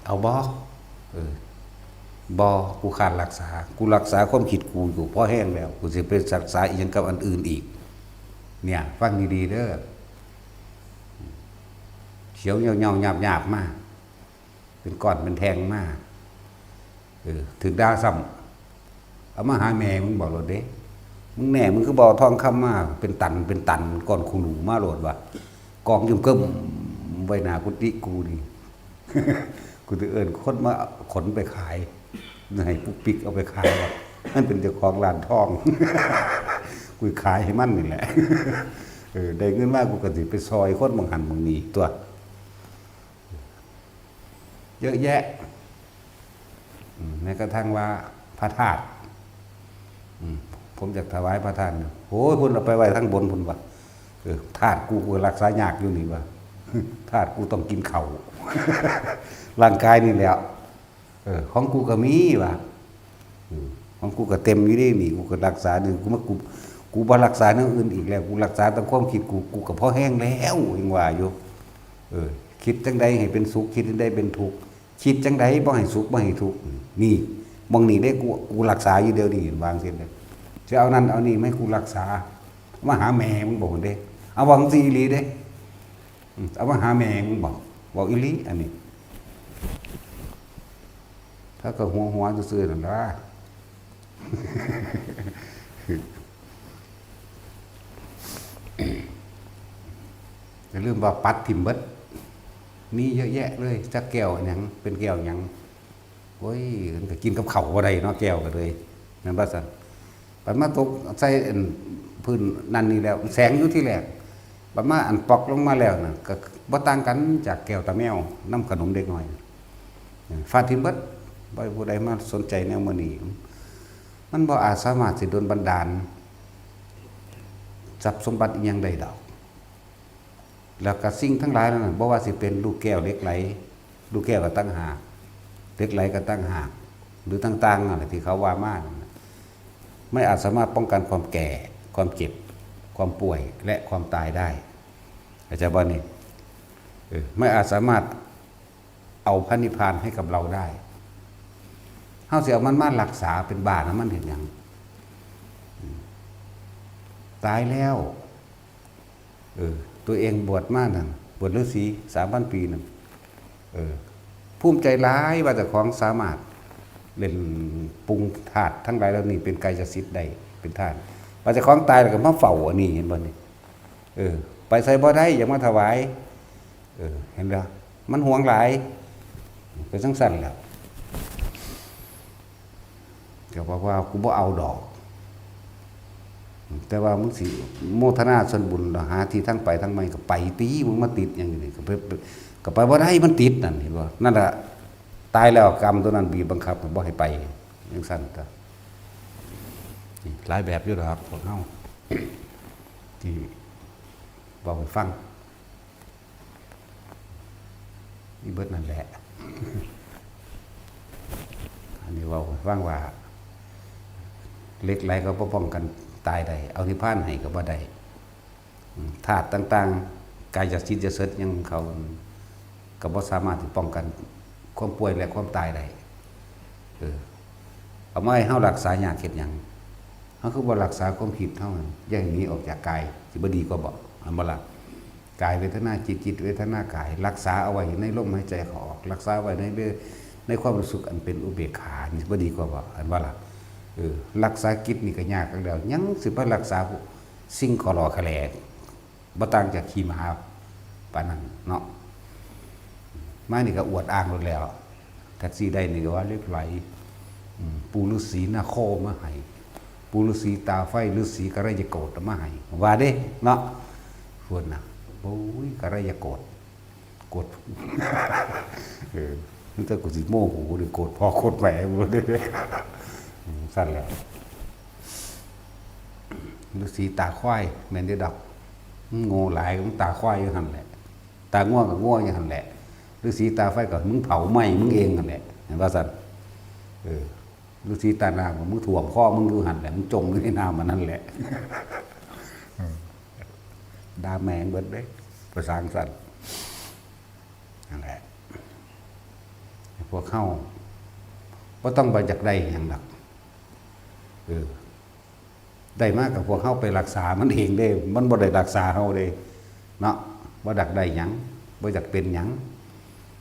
เอาบ่ เออ บ่ กูคร้านรักษา กูรักษาความคิดกูอยู่พอแฮงแล้ว กูสิไปรักษาอีหยังกับอันอื่นอีก เนี่ย ฟังดีๆเด้อ เขียวเหย้าๆหยาบๆมา เป็นก้อนเป็นแท่งมา เออ ถืกด่าซ้ำ เอามาหาแม่มึงบ่โลดเด้ มึงแน่ มึงคือบ่เอาทองคำมา เป็นตัน เป็นตัน ก้อนคูลูมาโลดวะ กองเยิ่มเกิ่มไว้หน้ากุฏิกูนี่ กูสิเอิ้นคนมาขนไปขาย ให้ปุ๊กปิ๊กเอาไปขาย มันเป็นเจ้าของร้านทอง กูขายให้มันนี่แหละ เออ ได้เงินมากูก็สิไปซอยคนหม่องหั้นหม่องนี้ตั๊ว เยอะแยะ อืม แม้กระทั่งว่าพระธาตุ อืม ผมอยากถวายพระธาตุ โอ้ย พุ้นเอาไปไว้ทางบนพุ้นวะ เออ ธาตุกูก็รักษายากอยู่นี่วะ ธาตุกูต้องกินข้าว ร่างกายนี่แหละ เออ ของกูก็มีวะ อืม ของกูก็เต็มอยู่เด้นี่ กูก็รักษานี่ กูมา กู กูบ่รักษาแนวอื่นอีกแล้ว กูรักษาแต่ความคิดกู กูก็พอแฮงแล้ว ยังว่าอยู่ เออ คิดจั่งใดให้เป็นสุข คิดจั่งใดเป็นทุกข์ คิดจั่งใดบ่ให้สุขบ่ให้ทุกข์ นี่ หม่องนี้เด้ กู กูรักษาอยู่เดี๋ยวนี้ วางเส้นเลย สิเอานั่นเอานี่มาให้กูรักษา มาหาแม่มึงบอกเด้ เอาบอกสิอีหลีเด้ อืม เอามาหาแม่มึงบอก บอกอีหลีอันนี้ ถ้าก็หัวหัวซื่อๆนั่นละ อย่าลืมว่าปัดถิ่มเบิด มีเยอะแยะเลย จักแก้วหยัง เป็นแก้วหยัง โอ้ย มันก็กินกับข้าวบ่ได้เนาะ แก้วก็เลย แม่นบ่ซั่น บัดมาตกใส่อันพื้นนั่นนี่แล้ว แสงอยู่ที่แรก บัดมาอันปอกลงมาแล้วน่ะ ก็บ่ต่างกันจากแก้วตาแมวนำขนมเด็กน้อย ฟาดถิ่มเบิด บ่ให้ผู้ใดมาสนใจแนวมื้อนี้ มันบ่อาจสามารถสิดลบันดาล ทรัพย์สมบัติอิหยังได้ดอก แล้วก็สิ่งทั้งหลายนั้นน่ะ บ่ว่าสิเป็นลูกแก้วเหล็กไหล ลูกแก้วก็ต่างหาก เหล็กไหลก็ต่างหาก หรือต่างๆนั่นแหละที่เขาว่ามานั่นน่ะ ไม่อาจสามารถป้องกันความแก่ ความเจ็บ ความป่วย และความตายได้ เข้าใจบ่นี่ เออ ไม่อาจสามารถเอาพระนิพพานให้กับเราได้ เฮาสิเอามันมารักษาเป็นบ้านะ มันเฮ็ดหยัง อืม ตายแล้ว เออ ตัวเองบวชมานั่น บวชฤาษีสามพันปีนั่น เออ ภูมิใจหลายว่าเจ้าของสามารถเล่นปรุงธาตุทั้งหลายเหล่านี้เป็นกายสิทธิ์ได้ เป็นธาตุ ว่าเจ้าของตายแล้วก็มาเฝ้าอันนี้ เห็นบ่นี่ เออ ไปไสบ่ได้ อยากมาถวาย เออ เห็นบ่ มันหวงหลาย เป็นจั่งซั้นแหล้ว ก็บอกว่า "กูบ่เอาดอก แต่ว่ามึงสิโมทนาส่วนบุญแล้ว หาที่ทางไปทางมาก็ไปติ มึงมาติดหยังอยู่นี่ ก็ไป ก็ไปบ่ได้ มันติดนั่น เห็นบ่ นั่นล่ะ ตายแล้วกรรมตัวนั้นบีบบังคับบ่ให้ไป จั่งซั้นตั๊ว" นี่หลายแบบอยู่ดอกพวกเฮา ที่เว้าให้ฟัง อีเบิดนั่นแหละ อันนี้เว้าให้ฟังว่า เหล็กไหลก็บ่ป้องกันตายได้ เอานิพพานให้ก็บ่ได้ อืม ธาตุต่างๆ กายสิทธิ์สิทธิ์หยังเขา ก็บ่สามารถที่ป้องกันความป่วยและความตายได้ เออ เอามาให้เฮารักษายากเฮ็ดหยัง เฮาคือบ่รักษาความคิดเฮา อย่าให้หนีออกจากกาย สิบ่ดีกว่าบ่ แม่นบ่ล่ะ กายเวทนาจิต จิตเวทนากาย รักษาเอาไว้ในลมหายใจเข้าออก รักษาไว้ในเว ในความรู้สึกอันเป็นอุเบกขา นี่สิบ่ดีกว่าบ่ แม่นบ่ล่ะ เออ รักษาจิตนี่ก็ยากแล้ว ยังสิไปรักษาสิ่งขอหล่อขะแหล บ่ต่างจากขี้หมาปานนั้นเนาะ มานี่ก็อวดอ้างโลดแล้ว แท็กซี่ได้นี่ก็ว่าเหล็กไหล อืม ปู่ฤาษีนาคอมาให้ ปู่ฤาษีตาไฟ ฤาษีกะไรยโกตมาให้ ว่าเด้เนาะ พู้นน่ะ โอ้ย กะไรยโกต โกต เออ มันแต่กูสิโม้ กูนี่โกตพ่อโกตแม่ บ่ได้ อืม ซั่นแหละ ฤาษีตาควาย แม่นเด้ดอก มึงโง่หลาย มึงตาควายอยู่หั่นแหละ ตางัวก็งัวอยู่หั่นแหละ ฤาษีตาไฟก็มึงเผาไหม้มึงเองหั่นแหละ แม่นว่าซั่น เออ ฤาษีตาน้ำก็มึงถ่วมคอมึงอยู่หั่นแหละ มึงจมอยู่ในน้ำมันนั่นแหละ ด่าแม่งเบิดเด้ ภาษาจั่งซั้น นั่นแหละ พวกเฮาบ่ต้องไปอยากได้หยังดอก เออ ได้มากับพวกเฮาไปรักษามันเองเด้ มันบ่ได้รักษาเฮาเด้ เนาะ บ่อยากได้หยัง บ่อยากเป็นหยัง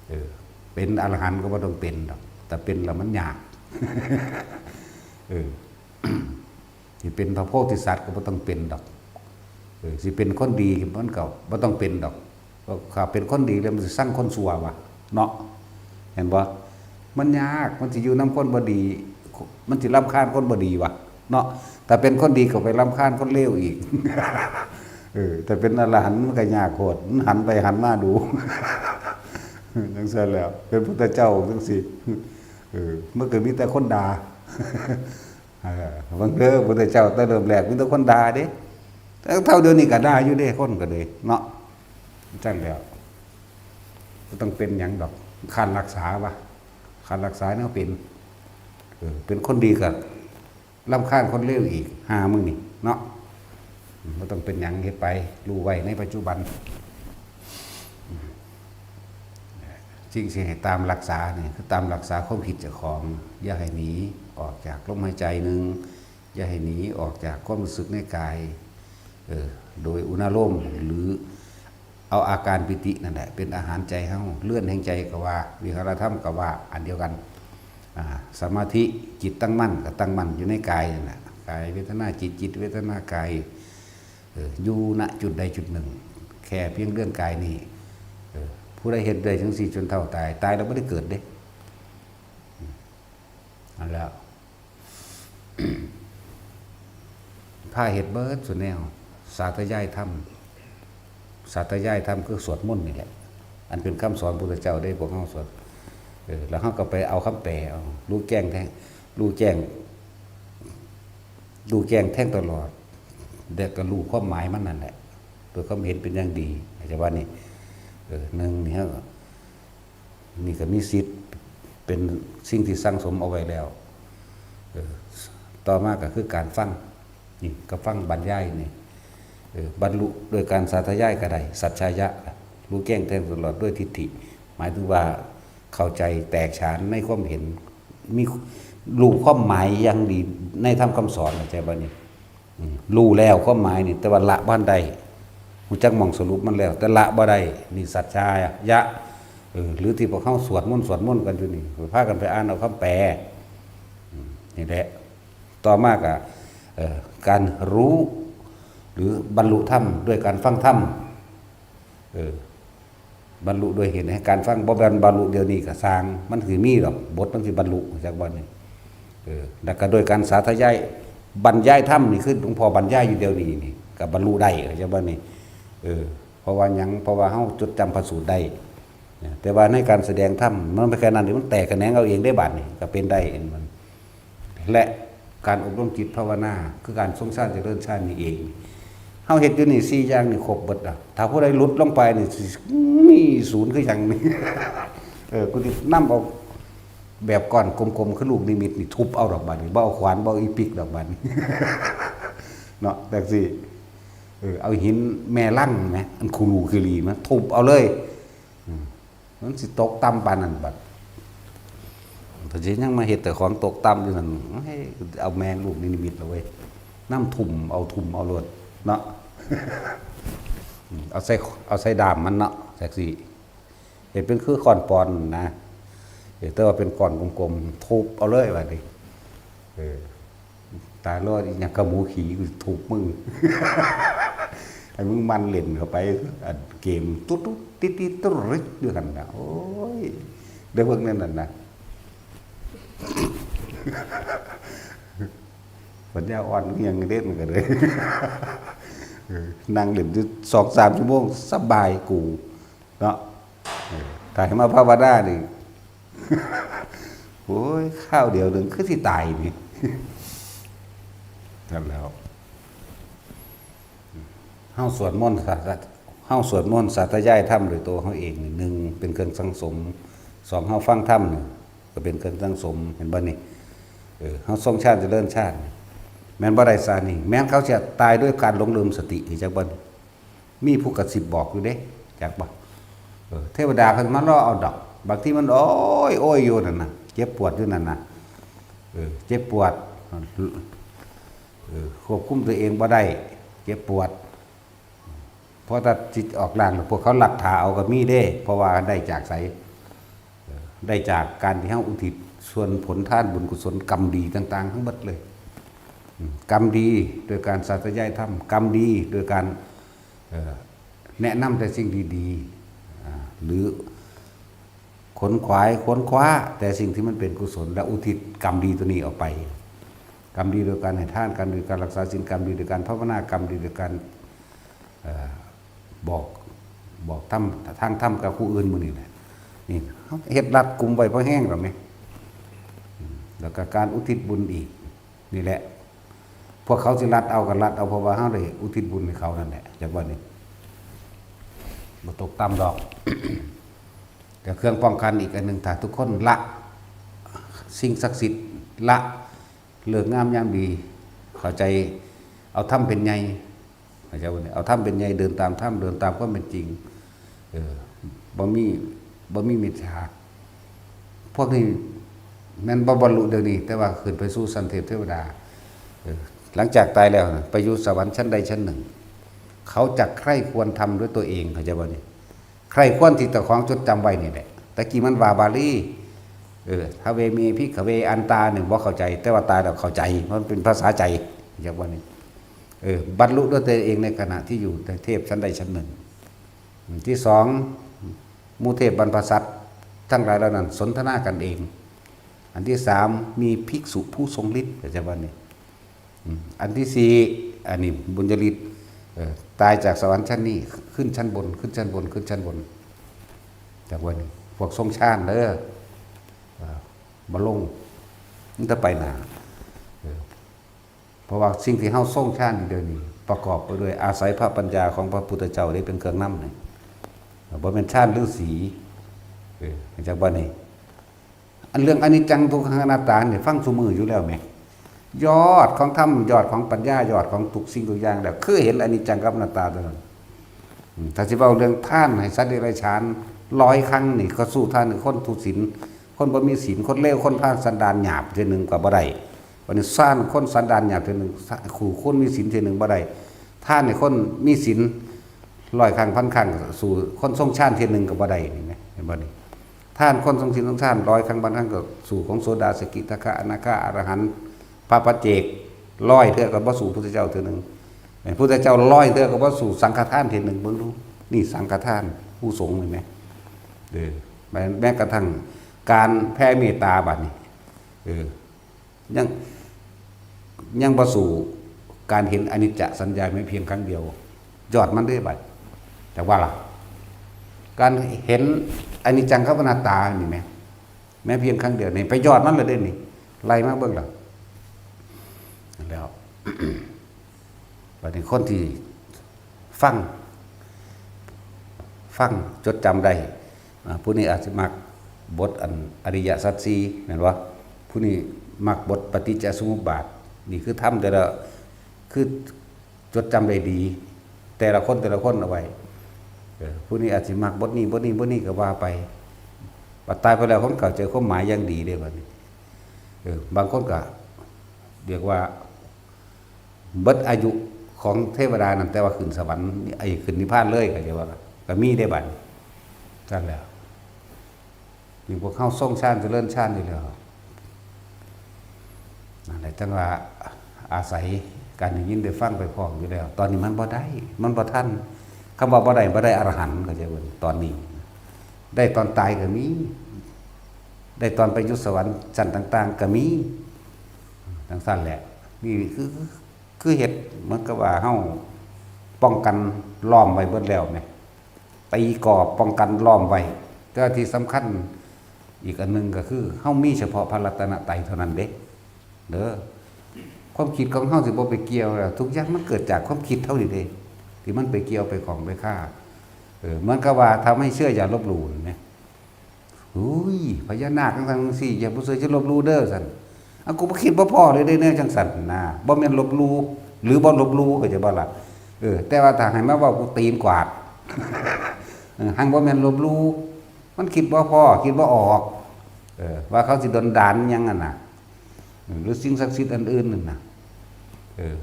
เออ เป็นอรหันต์ก็บ่ต้องเป็นดอก แต่เป็นแล้วมันยาก เออ สิเป็นพระโพธิสัตว์ก็บ่ต้องเป็นดอก เออ สิเป็นคนดีมันก็บ่ต้องเป็นดอก เพราะถ้าเป็นคนดีแล้วมันสิซังคนชั่ววะ เนาะ เห็นบ่ มันยาก มันสิอยู่นำคนบ่ดี มันสิรำคาญคนบ่ดีวะ เนาะ ถ้าเป็นคนดีก็ไปรำคาญคนเลวอีก เออ ถ้าเป็นอรหันต์มันก็ยากโพด มันหันไปหันมาดู จั่งซั้นแหล้ว เป็นพุทธเจ้าจั่งซี้ เออ มันก็มีแต่คนด่า เออ เบิ่งเด้อ พุทธเจ้าแต่เริ่มแรกมีแต่คนด่าเด้ แต่เท่าเดี๋ยวนี้ก็ด่าอยู่เด้ คนก็เลย เนาะ จั่งซั้นแหล้ว บ่ต้องเป็นหยังดอก คันรักษาวะ คันรักษาแนวเป็น เออ เป็นคนดีก็รำคาญคนเลวอีก ห่ามึงนี่ เนาะ อืม บ่ต้องเป็นหยัง เฮ็ดไป รู้ไว้ในปัจจุบัน อืม สิ่งที่ให้ตามรักษานี่ คือตามรักษาความคิดเจ้าของ อย่าให้หนีออกจากลมหายใจหนึ่ง อย่าให้หนีออกจากความรู้สึกในกาย เออ โดยอุณาโลม หรือเอาอาการปีตินั่นแหละ เป็นอาหารใจเฮา เรือนแห่งใจก็ว่า วิหารธรรมก็ว่า อันเดียวกัน อ่า สมาธิ จิตตั้งมั่นก็ตั้งมั่นอยู่ในกายนั่นแหละ กายเวทนาจิต จิตเวทนากาย เออ อยู่ณจุดใดจุดหนึ่ง แค่เพียงเรือนกายนี่ เออ ผู้ใดเฮ็ดได้จังซี่จนเฒ่าตาย ตายแล้วบ่ได้เกิดเด้ อืม นั่นแหละ พาเฮ็ดเบิดซุแนว สาธยายธรรม สาธยายธรรมคือสวดมนต์นี่แหละ อันเป็นคำสอนพุทธเจ้าเด้ พวกเฮาสวด เออ แล้วเฮาก็ไปเอาคำแปลเอา รู้แจ้งแทง รู้แจ้ง รู้แจ้งแทงตลอด แล้วก็รู้ความหมายมันนั่นแหละ โดยความเห็นเป็นอย่างดี เข้าใจว่านี่ เออ หนึ่งนี่เฮา นี่ก็มีสิทธิ์เป็นสิ่งที่สั่งสมเอาไว้แล้ว เออ ต่อมาก็คือการฟัง นี่ก็ฟังบรรยายนี่ เออ บรรลุโดยการสาธยายก็ได้ สัจฉายะ รู้แจ้งแทงตลอดด้วยทิฏฐิ หมายถึงว่าเข้าใจแตกฉานในความเห็น มี รู้ความหมายอย่างดีในธรรมคำสอน เข้าใจบ่นี่ อืม รู้แล้วความหมายนี่ แต่ว่าละบ่ทันได้ รู้จักหม่องสรุปมันแล้ว แต่ละบ่ได้ นี่สัจฉายะ เออ หรือที่พวกเฮาสวดมนต์ สวดมนต์กันอยู่นี่ พากันไปอ่านเอาคำแปล อืม นี่แหละ ต่อมาก็ เอ่อ การรู้ หรือบรรลุธรรมด้วยการฟังธรรม เออ บรรลุด้วยเหตุแห่งการฟัง บ่แม่นบรรลุเดี๋ยวนี้ก็ซ่าง มันสิมีดอก บทมันสิบรรลุ จักบ่นี่ เออ แล้วก็โดยการสาธยาย บรรยายธรรมนี่คือหลวงพ่อบรรยายอยู่เดี๋ยวนี้นี่ ก็บรรลุได้ จักบ่นี่ เออ เพราะว่าหยัง เพราะว่าเฮาจดจำพระสูตรได้ นะ แต่ว่าในการแสดงธรรม มันบ่แค่นั้นเด้ มันแตกแขนงเอาเองได้บาดนี่ ก็เป็นได้ เห็นมัน และการอบรมจิตภาวนา คือการทรงฌานเจริญฌานนี่เอง เฮาเฮ็ดอยู่นี่สี่อย่างนี่ครบเบิดแล้ว ถ้าผู้ใดหลุดลงไปนี่ สิมีศูนย์คือหยังนี่ เออ กูสินำเอาแบบก้อนกลมๆ คือลูกนิมิตนี่ทุบเอาดอกบาดนี่ บ่เอาขวาน บ่เอาอีปิกดอกบาดนี่ เนาะ จั่งซี้ เออ เอาหินแม่ลังแหม อันคูรูคีรีมาทุบเอาเลย อืม มันสิตกต่ำปานนั้นบัด ถ้าสิยังมาเฮ็ดแต่ของตกต่ำอยู่นั่น เฮ้ย เอาแม่งลูกนิมิตแล้วเว้ย นำทุ่มเอา ทุ่มเอาโลดเนาะ อืม เอาใส่ เอาใส่ด้ามมันเนาะ จั่งซี้ เฮ็ดเป็นคือค้อนปอนนะ เออ แต่ว่าเป็นก้อนกลมๆ ทุบเอาเลยบัดนี้ เออ ตายแล้ว อีหยังกับหมูขี่ กูทุบมึง ให้มึงมันเล่นเข้าไป อันเกมตุ๊ดตุ๊ดติดติดตุ๊ดริดอยู่หั่นน่ะ โอ้ย ได้เบิ่งแนวนั้นนะ ปัญญาอ่อนอิหยังเล่นกันเลย เออ นั่งเล่นอยู่สองสามชั่วโมง สบายกู เนาะ เออ ถ้าให้มาภาวนานี่ โอ้ย คราวเดียวหนึ่งคือสิตายนี่ นั่นแหล้ว เฮาสวดมนต์สา เฮาสวดมนต์สาธยายธรรมด้วยตัวเฮาเองนี่ หนึ่ง เป็นเครื่องสั่งสม สอง เฮาฟังธรรมนี่ ก็เป็นเครื่องสั่งสม เห็นบ่นี่ เออ เฮาทรงฌานเจริญฌาน แม่นบ่ได้ซานี่ แม่นเขาสิตายด้วยการหลงลืมสติ จักบ่นี่ มีผู้กระซิบบอกอยู่เด้ จักบ่ เออ เทวดาเพิ่นมารอเอาดอก บางทีมันโอ้ยโอ้ยอยู่นั่นน่ะ เจ็บปวดอยู่นั่นน่ะ เออ เจ็บปวด เออ ควบคุมตัวเองบ่ได้ เจ็บปวด เพราะถ้าจิตออกร่างแล้ว พวกเขาลักถาเอาก็มีเด้ เพราะว่าได้จากไส เออ ได้จากการที่เฮาอุทิศส่วนผลทานบุญกุศลกรรมดีต่างๆ ทั้งหมดเลย อืม กรรมดีโดยการสาธยายธรรม กรรมดีโดยการ เอ่อ แนะนำแต่สิ่งดีๆ อ่า หรือขนขวายค้นคว้าแต่สิ่งที่มันเป็นกุศล และอุทิศกรรมดีตัวนี้ออกไป กรรมดีโดยการให้ทาน กรรมดีโดยการรักษาศีล กรรมดีโดยการภาวนา กรรมดีโดยการ เอ่อ บอก บอกธรรม ทางธรรมกับผู้อื่นหมู่นี่แหละ นี่ เฮาเฮ็ดรัดกุมไว้พอแฮงแล้วแหม อืม แล้วก็การอุทิศบุญอีก นี่แหละ พวกเขาสิลัดเอาก็ลัดเอา เพราะว่าเฮาได้อุทิศบุญให้เขานั่นแหละ จักว่านี่ บ่ตกต่ำดอก แต่เครื่องป้องกันอีกอันหนึ่ง ถ้าทุกคนละสิ่งศักดิ์สิทธิ์ ละฤกษ์งามยามดี เข้าใจ เอาธรรมเป็นใหญ่ เข้าใจบ่นี่ เอาธรรมเป็นใหญ่ เดินตามธรรม เดินตามความเป็นจริง เออ บ่มี บ่มีมิจฉา พวกนี้แม่นบ่บรรลุเดี๋ยวนี้ แต่ว่าขึ้นไปสู่ชั้นเทพเทวดา หลังจากตายแล้วนะ ไปอยู่สวรรค์ชั้นใดชั้นหนึ่ง เขาจะใคร่ครวญธรรมด้วยตัวเอง เข้าใจบ่นี่ ใคร่ครวญที่เจ้าของจดจำไว้นี่แหละ ตะกี้มันว่าบาลี เออ ทเวเม ภิกขเว อันตา เนี่ยบ่เข้าใจ แต่ว่าตายแล้วเข้าใจ มันเป็นภาษาใจ เข้าใจบ่นี่ เออ บรรลุด้วยตัวเองในขณะที่อยู่ในเทพชั้นใดชั้นหนึ่ง ที่สอง หมู่เทพบรรพสัตว์ทั้งหลายเหล่านั้นสนทนากันเอง อันที่สาม มีภิกษุผู้ทรงฤทธิ์ เข้าใจบ่นี่ อืม อันที่สี่ อันนี้บุญยฤทธิ์ เอ่อ ตายจากสวรรค์ชั้นนี้ ขึ้นชั้นบน ขึ้นชั้นบน ขึ้นชั้นบน จากวันนี้ พวกทรงฌานเด้อ เอ่อ บ่ลง มันจะไปหน้า เออ เพราะว่าสิ่งที่เฮาทรงฌานอยู่เดี๋ยวนี้ ประกอบไปด้วยอาศัยพระปัญญาของพระพุทธเจ้าได้เป็นเครื่องนำนี่ บ่แม่นฌานฤาษี เออ จากวันนี้ อันเรื่องอนิจจังทุกขังอนัตตาเนี่ยฟังซุมื้ออยู่แล้วแหม ยอดของธรรม ยอดของปัญญา ยอดของทุกสิ่งทุกอย่างแล้ว คือเห็นอนิจจังกับอนัตตาเท่านั้น อืม ถ้าสิเว้าเรื่องทานให้สัตว์เดรัจฉานร้อยครั้งนี่ ก็สู้ทานให้คนทุศีล คนบ่มีศีล คนเลว คนพาลสันดานหยาบเทื่อหนึ่งก็บ่ได้ วันนี้ทานคนสันดานหยาบเทื่อหนึ่ง คู่คนมีศีลเทื่อหนึ่งบ่ได้ ทานให้คนมีศีลร้อยครั้งพันครั้ง สู้คนทรงฌานเทื่อหนึ่งก็บ่ได้ นี่นะ เห็นบ่นี่ ทานคนทรงศีลทรงฌานร้อยครั้งพันครั้งก็สู้ของโสดา สกิทาคา อนาคา อรหันต์ พระปัจเจกร้อยเทื่อก็บ่สู้พุทธเจ้าเทื่อหนึ่ง ไอ้พุทธเจ้าร้อยเทื่อก็บ่สู้สังฆทานเทื่อหนึ่ง เบิ่งดู นี่สังฆทาน ผู้สงฆ์เห็นไหม เออ แม้ แม้กระทั่งการแผ่เมตตาบัดนี้ เออ ยัง ยังบ่สู้การเห็นอนิจจสัญญาแม้เพียงครั้งเดียว ยอดมันเด้บัด แต่ว่าล่ะ การเห็นอนิจจังกับอนัตตานี่แหม แม้เพียงครั้งเดียวนี่ ไปยอดมันเลยเด้นี่ ไล่มาเบิ่งล่ะ แล้ว บัดนี้คนที่ฟัง ฟังจดจำได้ อ่า ผู้นี้อาจสิมักบทอันอริยสัจสี่ แม่นบ่ ผู้นี้มักบทปฏิจจสมุปบาท นี่คือธรรมแต่ละ คือจดจำได้ดี แต่ละคนแต่ละคนเอาไว้ เออ ผู้นี้อาจสิมักบทนี้ บทนี้ บทนี้ก็ว่าไป บัดตายไปแล้วคนเข้าใจความหมายอย่างดีเด้บัดนี้ เออ บางคนก็เรียกว่า เบิดอายุของเทวดานั่น แต่ว่าขึ้นสวรรค์ ไอ้ขึ้นนิพพานเลย เข้าใจบ่ล่ะ ก็มีได้บัด ซั่นแหละ นี่พวกเฮาทรงฌานเจริญฌานอยู่แล้ว นั่นแหละ จั่งว่าอาศัยการได้ยินได้ฟังไปพร้อมอยู่แล้ว ตอนนี้มันบ่ได้ มันบ่ทัน คำว่าบ่ได้ บ่ได้อรหันต์ เข้าใจบ่ ตอนนี้ ได้ตอนตายก็มี ได้ตอนไปอยู่สวรรค์ชั้นต่างๆ ก็มี จั่งซั่นแหละ นี่คือ คือเฮ็ดเหมือนกับว่าเฮาป้องกันล้อมไว้เบิดแล้วแหม ตีกรอบป้องกันล้อมไว้ แต่ว่าที่สำคัญอีกอันหนึ่งก็คือ เฮามีเฉพาะพระรัตนตรัยเท่านั้นเด้ เด้อ ความคิดของเฮาสิบ่ไปเกี่ยวแล้ว ทุกอย่างมันเกิดจากความคิดเฮานี่เด้ ที่มันไปเกี่ยวไปข้องไปคา เออ เหมือนกับว่าทำให้เชื่ออย่าลบหลู่เห็นไหม อุ้ย พญานาคจั่งซั่นจั่งซี้ อย่าบ่เชื่ออย่าลบหลู่เด้อ ซั่น อ่ะ กูบ่คิดบ่พ้อเลยเด้ แนวจั่งซั่นนะ บ่แม่นลบหลู่ หรือบ่ลบหลู่ เข้าใจบ่ล่ะ เออ แต่ว่าถ้าให้มาเว้า กูตีนกวาด เออ หังบ่แม่นลบหลู่ มันคิดบ่พ้อ คิดบ่ออก เออ ว่าเขาสิดลบันดาลหยังหั่นน่ะ เออ หรือสิ่งศักดิ์สิทธิ์อันอื่นนั่นน่ะ เออ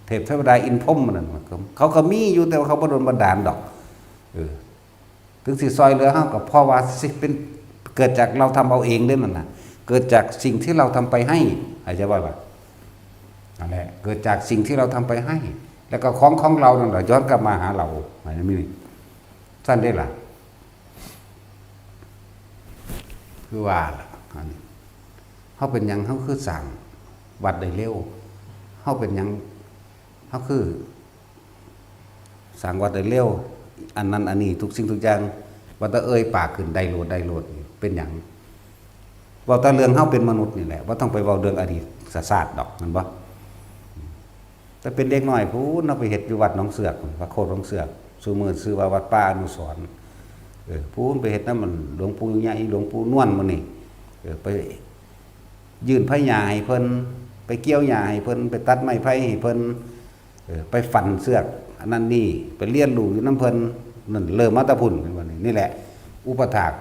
เทพเทวดาอินทร์พรหมนั่นน่ะ เขาก็มีอยู่ แต่ว่าเขาบ่ดลบันดาลดอก เออ ถึงสิซอยเหลือเฮาก็เพราะว่าสิเป็น เกิดจากเราทำเอาเองเด้อนั่นน่ะ เกิดจากสิ่งที่เราทำไปให้ เข้าใจบ่ล่ะ นั่นแหละ เกิดจากสิ่งที่เราทำไปให้ แล้วก็ของของเรานั่นแหละย้อนกลับมาหาเรา อันนี้มี ซั่นเด้ล่ะ คือว่าล่ะ อันนี้ เฮาเป็นหยังเฮาคือสร้างวัดได้เร็ว เฮาเป็นหยังเฮาคือ สร้างวัดได้เร็ว อันนั้นอันนี้ทุกสิ่งทุกอย่าง ว่าแต่เอ่ยปากขึ้นได้โลด ได้โลด เป็นหยัง เว้าแต่เรื่องเฮาเป็นมนุษย์นี่แหละ บ่ต้องไปเว้าเรื่องอดีตศาสตร์ดอก แม่นบ่ แต่เป็นเด็กน้อยพู้นเนาะ ไปเฮ็ดอยู่วัดหนองเสือก พระโคตรหนองเสือก ซุมื้อชื่อว่าวัดป่าอนุสรณ์ เออ พู้นไปเฮ็ดนำมันหลวงปู่ใหญ่ หลวงปู่นวลหมู่นี่ เออ ไปยื่นไผหญ้าให้เพิ่น ไปเกี่ยวหญ้าให้เพิ่น ไปตัดไม้ไผ่ให้เพิ่น เออ ไปฟันเสือก อันนั้นนี่ ไปเรียนรู้อยู่นำเพิ่น นั่นเริ่มมาแต่พู้น เห็นบ่นี่ นี่แหละ อุปถาก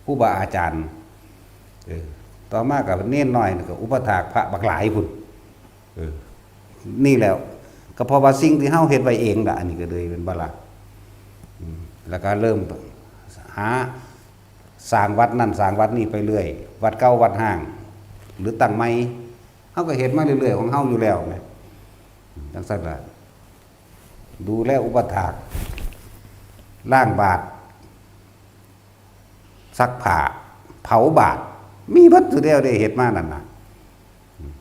ครูบาอาจารย์ เออ ต่อมาก็เณรน้อยนี่ก็อุปถากพระบักหลายพู้น เออ นี่แหละ ก็เพราะว่าสิ่งที่เฮาเฮ็ดไว้เองล่ะ อันนี้ก็เลยเป็นบ่ล่ะ อืม แล้วก็เริ่มหาสร้างวัดนั่นสร้างวัดนี่ไปเรื่อย วัดเก่าวัดร้าง หรือตั้งใหม่ เฮาก็เฮ็ดมาเรื่อยๆของเฮาอยู่แล้วแหม จั่งซั่นล่ะ ดูแลอุปถาก ล้างบาตร ซักผ้า เผาบาตร มีเบิดซุแนวเด้ เฮ็ดมานั่นน่ะ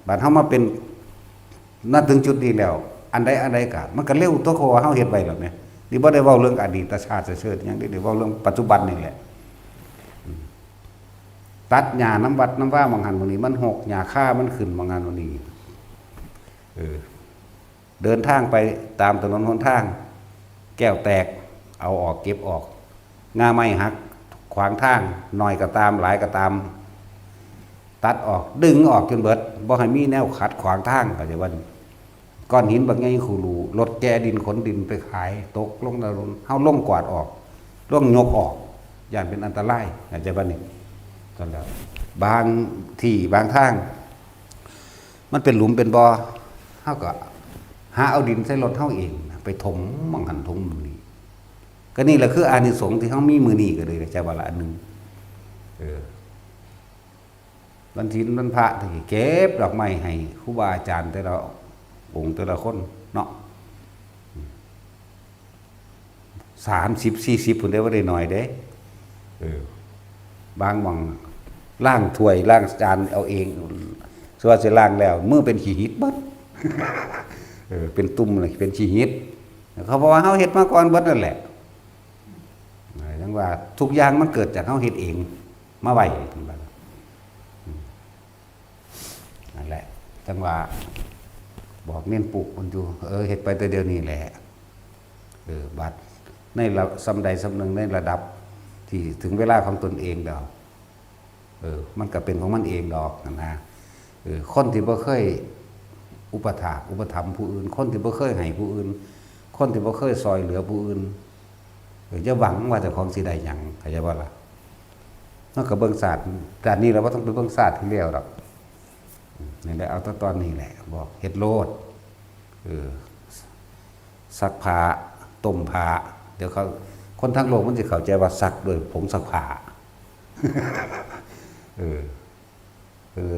บาดเฮามาเป็น นั่นถึงจุดนี้แล้ว อันใดอันใดก็ มันก็เร็วตัว เพราะว่าเฮาเฮ็ดไว้แล้วแหม นี่บ่ได้เว้าเรื่องอดีตชาติเชิดหยังเด้ นี่เว้าเรื่องปัจจุบันนี่แหละ ตัดหญ้านำวัดนำวาหม่องหั่นหม่องนี้ มันฮก หญ้าคามันขึ้นหม่องหั่นหม่องนี้ เออ เดินทางไปตามถนนหนทาง แก้วแตก เอาออก เก็บออก ง่าไม้หัก ขวางทาง น้อยก็ตาม หลายก็ตาม ตัดออก ดึงออกจนเบิด บ่ให้มีแนวขัดขวางทาง เข้าใจบ่ ก้อนหินบักใหญ่คูหรู รถแกะดินขนดินไปขาย ตกลงถนน เฮาลงกวาดออก ลงยกออก ย้านเป็นอันตราย เข้าใจบ่นี่ ซั่นแหล้ว บางที่บางทาง มันเป็นหลุมเป็นบ่อ เฮาก็หาเอาดินใส่รถเฮาเอง ไปถมหม่องหั่นถมหม่องนี้ ก็นี่แหละคืออานิสงส์ที่เฮามีมื้อนี้ก็เลย เข้าใจบ่ล่ะ อันหนึ่ง เออ วันศีลวันพระที่เก็บดอกไม้ให้ครูบาอาจารย์แต่ละองค์แต่ละคนเนาะ สามสิบ สี่สิบพุ้นเด้ บ่ได้น้อยเด้ เออ บางหม่องล้างถ้วยล้างจานเอาเอง ส่วนสิล้างแล้ว มือเป็นขี้หิดเบิด เออ เป็นตุ่มเลย เป็นขี้หิด เขาบอกว่าเฮาเฮ็ดมาก่อนเบิดนั่นแหละ จั่งว่าทุกอย่างมันเกิดจากเฮาเฮ็ดเอง มาไว้ นั่นแหละ จั่งว่า บอกเน้นปลูกมันอยู่ เออ เฮ็ดไปแต่เดี๋ยวนี้แหละ เออ บัดในระ ส่ำใดส่ำหนึ่งในระดับที่ถึงเวลาของตนเองแล้ว เออ มันก็เป็นของมันเองดอกนะ เออ คนที่บ่เคยอุปถากอุปถัมภ์ผู้อื่น คนที่บ่เคยให้ผู้อื่น คนที่บ่เคยซอยเหลือผู้อื่น เออ อย่าหวังว่าเจ้าของสิได้หยัง เข้าใจบ่ล่ะ มันก็เบิ่งชาติ ชาตินี้แล้วบ่ต้องไปเบิ่งชาติที่แล้วดอก นี่แหละ เอาแต่ตอนนี้แหละ บอกเฮ็ดโลด เออ ซักผ้า ต้มผ้า เดี๋ยวเขา คนทั้งโลกมันสิเข้าใจว่าซักด้วยผงซักผ้า เออ เออ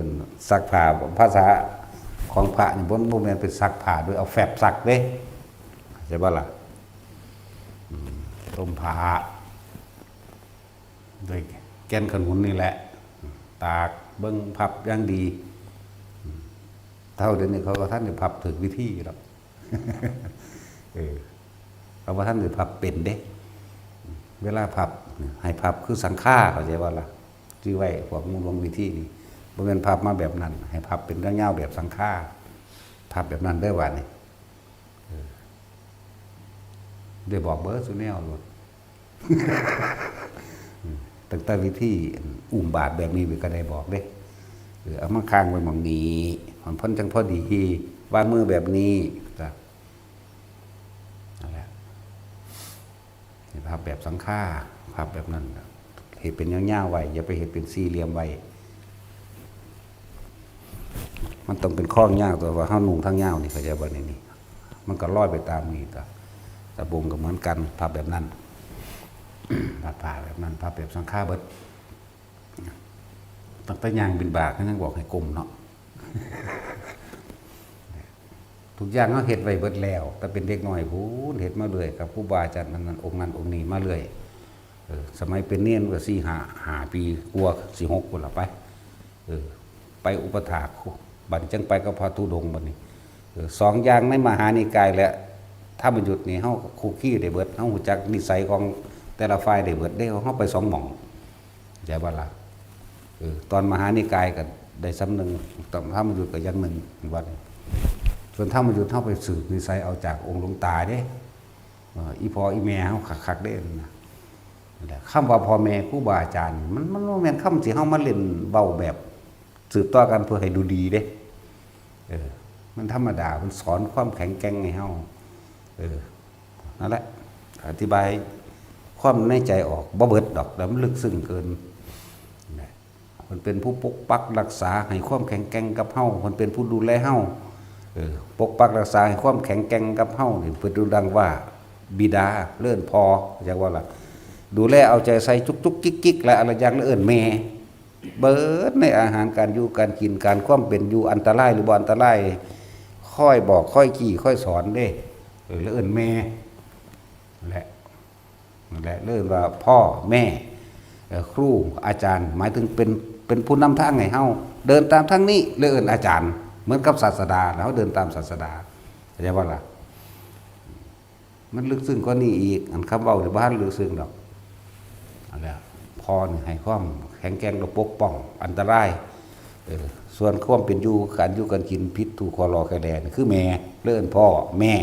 ซักผ้า ภาษาของพระนี่บ่ บ่แม่นไปซักผ้าโดยเอาแฟบซักเด้ เข้าใจบ่ล่ะ อืม ต้มผ้า ด้วยแก่นขนุนนี่แหละ ตาก เบิ่ง พับอย่างดี เฒ่าเดี๋ยวนี้เขาก็ทันได้พับถูกวิธีดอก เออ เขาบ่ทันได้พับเป็นเด้ เวลาพับ ให้พับคือสังฆา เข้าใจบ่ล่ะ จื่อไว้ พวกหมู่หลวงวิธีนี่ บ่แม่นพับมาแบบนั้น ให้พับเป็นยาวๆแบบสังฆา พับแบบนั้นเด้อ บาดนี้ เออ ได้บอกเบิดซุแนวโลด ตั้งแต่วิธีอุ้มบาตรแบบนี้ก็ได้บอกเด้ เออ เอามาค้างไว้หม่องนี้ มันพ้นจั่งพอดี วางมือแบบนี้ จ้ะ นั่นแหละ ให้พับแบบสังฆา พับแบบนั้นน่ะ เฮ็ดเป็นยาวๆไว้ อย่าไปเฮ็ดเป็นสี่เหลี่ยมไว้ มันต้องเป็นคล้องยาว แต่ว่าเฮานุ่งทางยาวนี่ เข้าใจบ่นี่ นี่ มันก็ลอยไปตามนี่ ตะ ตะบงก็เหมือนกัน พับแบบนั้น พับผ้าแบบนั้น พับแบบสังฆาเบิด ตั้งแต่ย่างบิณฑบาตก็ยังบอกให้ก้มเนาะ ทุกอย่างเฮาเฮ็ดไว้เบิดแล้ว แต่เป็นเด็กน้อยพู้น เฮ็ดมาเรื่อยกับครูบาอาจารย์นั้นๆ องค์นั้นองค์นี้มาเรื่อย เออ สมัยเป็นเณรก็สี่ห้า ห้าปีกว่า สิหกพุ้นละไป เออ ไปอุปถาก บัดนี้จั่งไปกับพระธุดงค์บัดนี้ เออ สองอย่างในมหานิกายและธรรมยุตนี่ เฮาคุกคีได้เบิด เฮารู้จักนิสัยของแต่ละฝ่ายได้เบิดเด้ เฮาไปสองหม่อง เข้าใจบ่ล่ะ เออ ตอนมหานิกายก็ได้ส่ำหนึ่ง ตอนธรรมยุตก็อย่างหนึ่ง บัดนี้ ส่วนธรรมยุตเฮาไปสืบนิสัยเอาจากองค์หลวงตาเด้ เออ อีพ่ออีแม่เฮาคักๆเด้นะ นั่นแหละ คำว่าพ่อแม่ครูบาอาจารย์ มัน มันบ่แม่นคำที่เฮามาเล่นเว้าแบบสืบต่อกันเพื่อให้ดูดีเด้ เออ มันธรรมดา มันสอนความแข็งแกร่งให้เฮา เออ นั่นแหละ อธิบายความในใจออกบ่เบิดดอก แล้วมันลึกซึ้งเกิน นะ เพิ่นเป็นผู้ปกปักรักษาให้ความแข็งแกร่งกับเฮา เพิ่นเป็นผู้ดูแลเฮา เออ ปกปักรักษาให้ความแข็งแกร่งกับเฮานี่ เพิ่นดูดังว่าบิดา เอิ้นพ่อ จักว่าล่ะ ดูแลเอาใจใส่จุกจุกจิกจิกและอะไรอย่าง เอิ้นแม่ เบิดในอาหารการอยู่การกิน การความเป็นอยู่ อันตรายหรือบ่อันตราย คอยบอก คอยจี้ คอยสอนเด้ เออ แล้วเอิ้นแม่ และ และเอิ้นว่าพ่อแม่ เอ่อ ครูอาจารย์ หมายถึงเป็น เป็นผู้นำทางให้เฮาเดินตามทางนี้ เลยเอิ้นอาจารย์ เหมือนกับศาสดา แล้วเฮาเดินตามศาสดา เข้าใจบ่ล่ะ? มันลึกซึ้งกว่านี้อีก อันคำเว้านี่บ่ทันลึกซึ้งดอก อันเนี้ย พ่อนี่ให้ความแข็งแกร่งและปกป้องอันตราย เออ ส่วนความเป็นอยู่ การอยู่การกิน ผิดถูก ข้อลอแค่แลนี่คือแม่ เลยเอิ้นพ่อแม่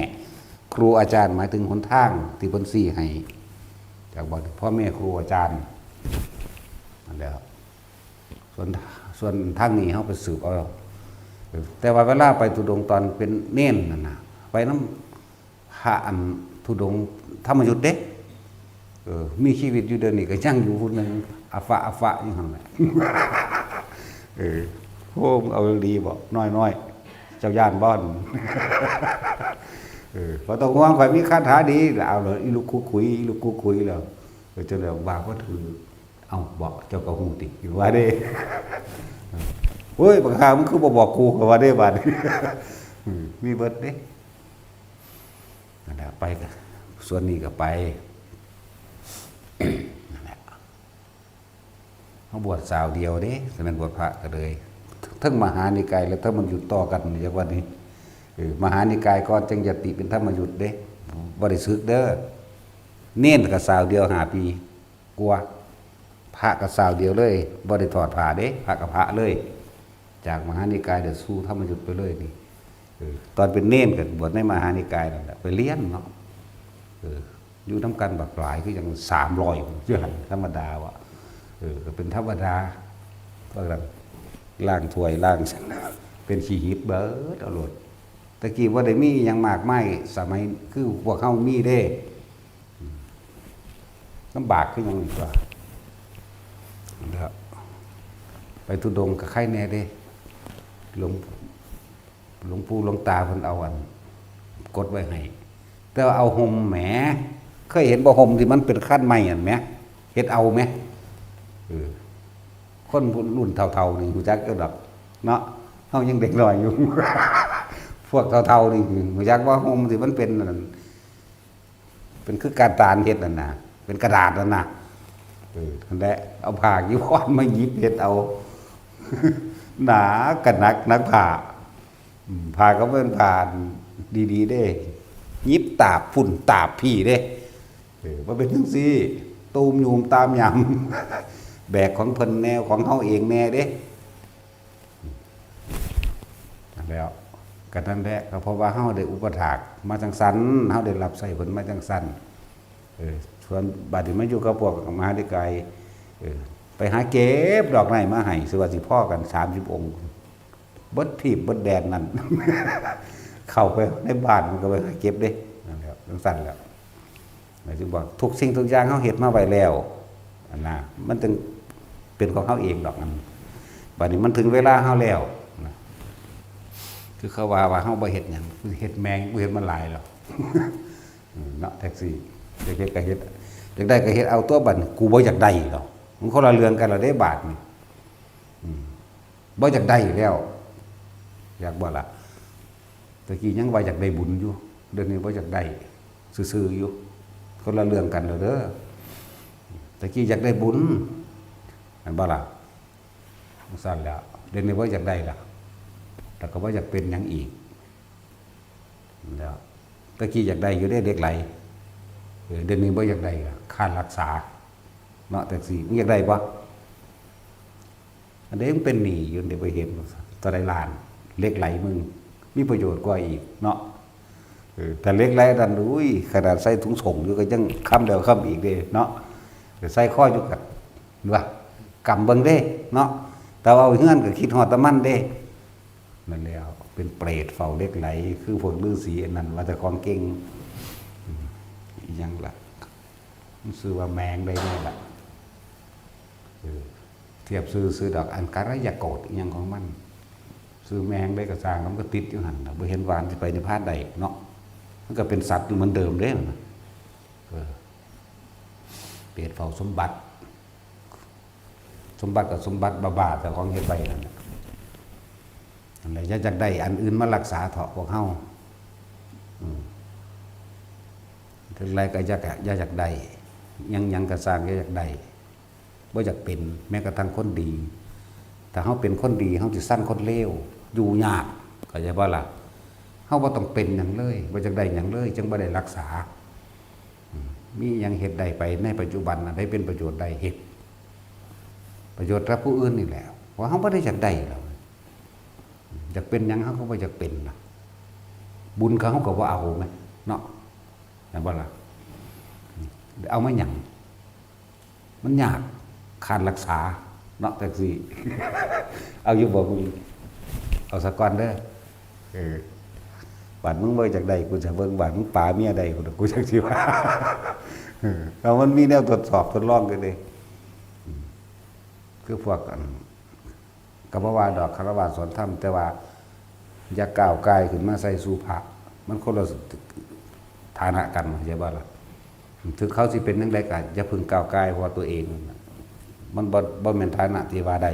ครูอาจารย์ หมายถึงหนทางที่เพิ่นชี้ให้ จากบ่พ่อแม่ครูอาจารย์ นั่นแหละ ส่วน ส่วนทางนี้เฮาไปสืบเอา แต่ว่าเวลาไปธุดงค์ตอนเป็นเณรนั่นน่ะ ไปนำพระอันธุดงค์ธรรมยุทธเด้ เออ มีชีวิตอยู่เดี๋ยวนี้ก็ยังอยู่ผู้หนึ่ง อาฟะอาฟะอยู่หั่นแหละ เออ โอ้ มึงเอาอีหลีบ่ น้อยๆ เจ้าย้านบ่ เออ บ่ต้องห่วง ข้อยมีคาถาดี เอาเลย อีลูกคุกคุย อีลูกคุกคุยแล้ว เออ เจ้าแล้วว่าบ่ถือ เอ้า บอก เจ้าก็ฮู้ติ ว่าเด้ เฮ้ย บักห่า มึงคือบ่บอกกู ว่าเด้ บาดนี้ อืม มีเบิดเด้ นั่นแหละ ไปก็ ส่วนนี้ก็ไป นั่นแหละ เฮาบวชสาวเดียวเด้ ฉะนั้นบวชพระก็เลย ทั้งมหานิกายและธรรมยุตต่อกัน จักว่านี้ เออ มหานิกายก่อน จั่งยติเป็นธรรมยุตเด้ บ่ได้สึกเด้อ เณรก็สาวเดียวห้าปีกว่า พระก็สาวเดียวเลย บ่ได้ถอดผ้าเด้ พระกับพระเลย จากมหานิกายเดี๋ยวสู่ธรรมยุตไปเลยนี่ เออ ตอนเป็นเณรก็บวชในมหานิกายนั่นแหละ ไปเรียนเนาะ เออ อยู่นำกันบักหลาย คือจั่งสามร้อย อยู่หั่น ธรรมดาว่ะ เออ ก็เป็นธรรมดา พากันล้างถ้วยล้าง เป็นขี้หิบเบิดเอาโลด แต่กี้บ่ได้มีหยังมากมาย สมัยคือพวกเฮามีเด้ ลำบากคือหยังนี่ตั๊ว แล้วไปธุดงค์ก็ไคแน่เด้ หลวง หลวงปู่หลวงตาเพิ่นเอาอัน กดไว้ให้ แต่ว่าเอาห่มแหม เคยเห็นบ่ ห่มที่มันเป็นคานไม้อันแหม เฮ็ดเอาแหม เออ คนรุ่นเฒ่าๆนี่ฮู้จักอยู่ดอก เนาะ เฮายังเด็กน้อยอยู่ พวกเฒ่าๆนี่ฮู้จักว่าห่มที่มันเป็นอันนั้น เป็นคือการตานเฮ็ดนั่นน่ะ เป็นกระดาษนั่นน่ะ เออ นั่นแหละ เอาผ้าจีวรมาหยิบเฮ็ดเอา หนาก็หนัก หนักผ้า อืม ผ้าก็เป็นผ้าดีๆเด้ หยิบตาบพุ้นตาบพี้เด้ เออ บ่เป็นจั่งซี้ ตูมยูมตามยาม แบกของเพิ่นแน่ ของเฮาเองแน่เด้ แล้ว ก็นั่นแหละ ก็เพราะว่าเฮาได้อุปถากมาจั่งซั้น เฮาได้รับใช้เพิ่นมาจั่งซั้น เออ ส่วนบัดนี้มาอยู่กับพวกมหานิกาย เออ ไปหาเก็บดอกไม้มาให้ สิว่าสิพอกันสามสิบองค์ เบิดทีปเบิดแดนนั่น เข้าไปในบ้านมันก็ไปหาเก็บเด้ นั่นแหละ จั่งซั้นแหละ หมายถึงว่าทุกสิ่งทุกอย่างเฮาเฮ็ดมาไว้แล้ว อันน่ะ มันจึงเป็นของเฮาเองดอกนั่น บัดนี้มันถึงเวลาเฮาแล้วนะ คือเขาว่า ว่าเฮาบ่เฮ็ดหยัง เฮ็ดแม่ง กูเฮ็ดมาหลายแล้ว อืม เนาะ แท็กซี่ อยากเฮ็ดก็เฮ็ด อยากได้ก็เฮ็ดเอาตัวบัดนี้ กูบ่อยากได้ดอก มันคนละเรื่องกันละเด้บาดนี้ อืม บ่อยากได้แล้ว อยากบ่ล่ะ ตะกี้ยังว่าอยากได้บุญอยู่ เดี๋ยวนี้บ่อยากได้ ซื่อๆอยู่ คนละเรื่องกันแล้วเด้อ ตะกี้อยากได้บุญ แม่นบ่ล่ะ จั่งซั้นแหล้ว เดี๋ยวนี้บ่อยากได้ล่ะ แล้วก็บ่อยากเป็นหยังอีก แล้ว ตะกี้อยากได้อยู่เด้เหล็กไหล เออ เดี๋ยวนี้บ่อยากได้ล่ะ ค่ารักษา เนาะ แท็กซี่ มึงอยากได้บ่ อันใดมึงเป็นหนี้อยู่ เดี๋ยวไปเห็น เท่าใดล้าน เหล็กไหลมึง มีประโยชน์กว่าอีกเนาะ เออ แต่เหล็กไหลนั่น อุ้ย ขนาดใส่ถุงส่งอยู่ก็ยังคำแล้วคำอีกเด้เนาะ แต่ใส่คออยู่ก็ ว่ากำเบิ่งเด้เนาะ แต่ว่าเอาเฮือนก็คิดฮอดแต่มันเด้ นั่นแหละ เป็นเปรตเฝ้าเหล็กไหล คือพวกฤาษีอันนั้น ว่าแต่ของเก่ง อืม อีหยังล่ะ มันชื่อว่าแมงได้แน่ล่ะ เออ เทียบซื่อๆดอก อันกะระยะโกดอีหยังของมัน ซื้อแม่งได้กระสร้าง มันก็ติดอยู่หั่นน่ะ บ่เห็นว่ามันสิไปนิพพานได้เนาะ มันก็เป็นสัตว์อยู่เหมือนเดิมเด้ เออ เปรตเฝ้าสมบัติ สมบัติกับสมบัติบ้าๆ แต่ของเฮ็ดไว้นั่นน่ะ นั่นแหละ อย่าอยากได้อันอื่นมารักษาเถาะพวกเฮา อืม ถึงไรก็อย่า อย่าอยากได้ หยัง หยังกระสร้าง อย่าอยากได้ บ่อยากเป็น แม้กระทั่งคนดี ถ้าเฮาเป็นคนดี เฮาสิซังคนเลว อยู่ยาก เข้าใจบ่ล่ะ เฮาบ่ต้องเป็นหยังเลย บ่อยากได้หยังเลย จั่งบ่ได้รักษา อืม มีหยังเฮ็ดได้ไปในปัจจุบัน อันใดเป็นประโยชน์ได้เฮ็ด ประโยชน์กับผู้อื่นนี่แหละ เพราะเฮาบ่ได้อยากได้แล้ว อยากเป็นหยังเฮาก็บ่อยากเป็นล่ะ บุญเขาก็บ่เอาแหม เนาะ แม่นบ่ล่ะ เอามาหยัง มันยาก ขาดรักษา เนาะ จั่งซี้ เอาอยู่บ่มึง เอาซะก่อนเด้อ เออ บาดมึงบ่อยากได้ กูจะเบิ่ง บาดมึงปาเมียได้ กู กูจั่งสิว่า เออ แล้วมันมีแนวทดสอบทดลองกันเด้ อืม คือพวกอัน ก็บ่ว่าดอก ฆราวาสสอนธรรม แต่ว่าอย่าก้าวก่ายขึ้นมาใส่สู่พระ มันคนละฐานะกัน เข้าใจบ่ล่ะ ถึงเขาสิเป็นจั่งใดก็อย่าเพิ่งก้าวก่าย เพราะว่าตัวเอง มันบ่ บ่แม่นฐานะที่ว่าได้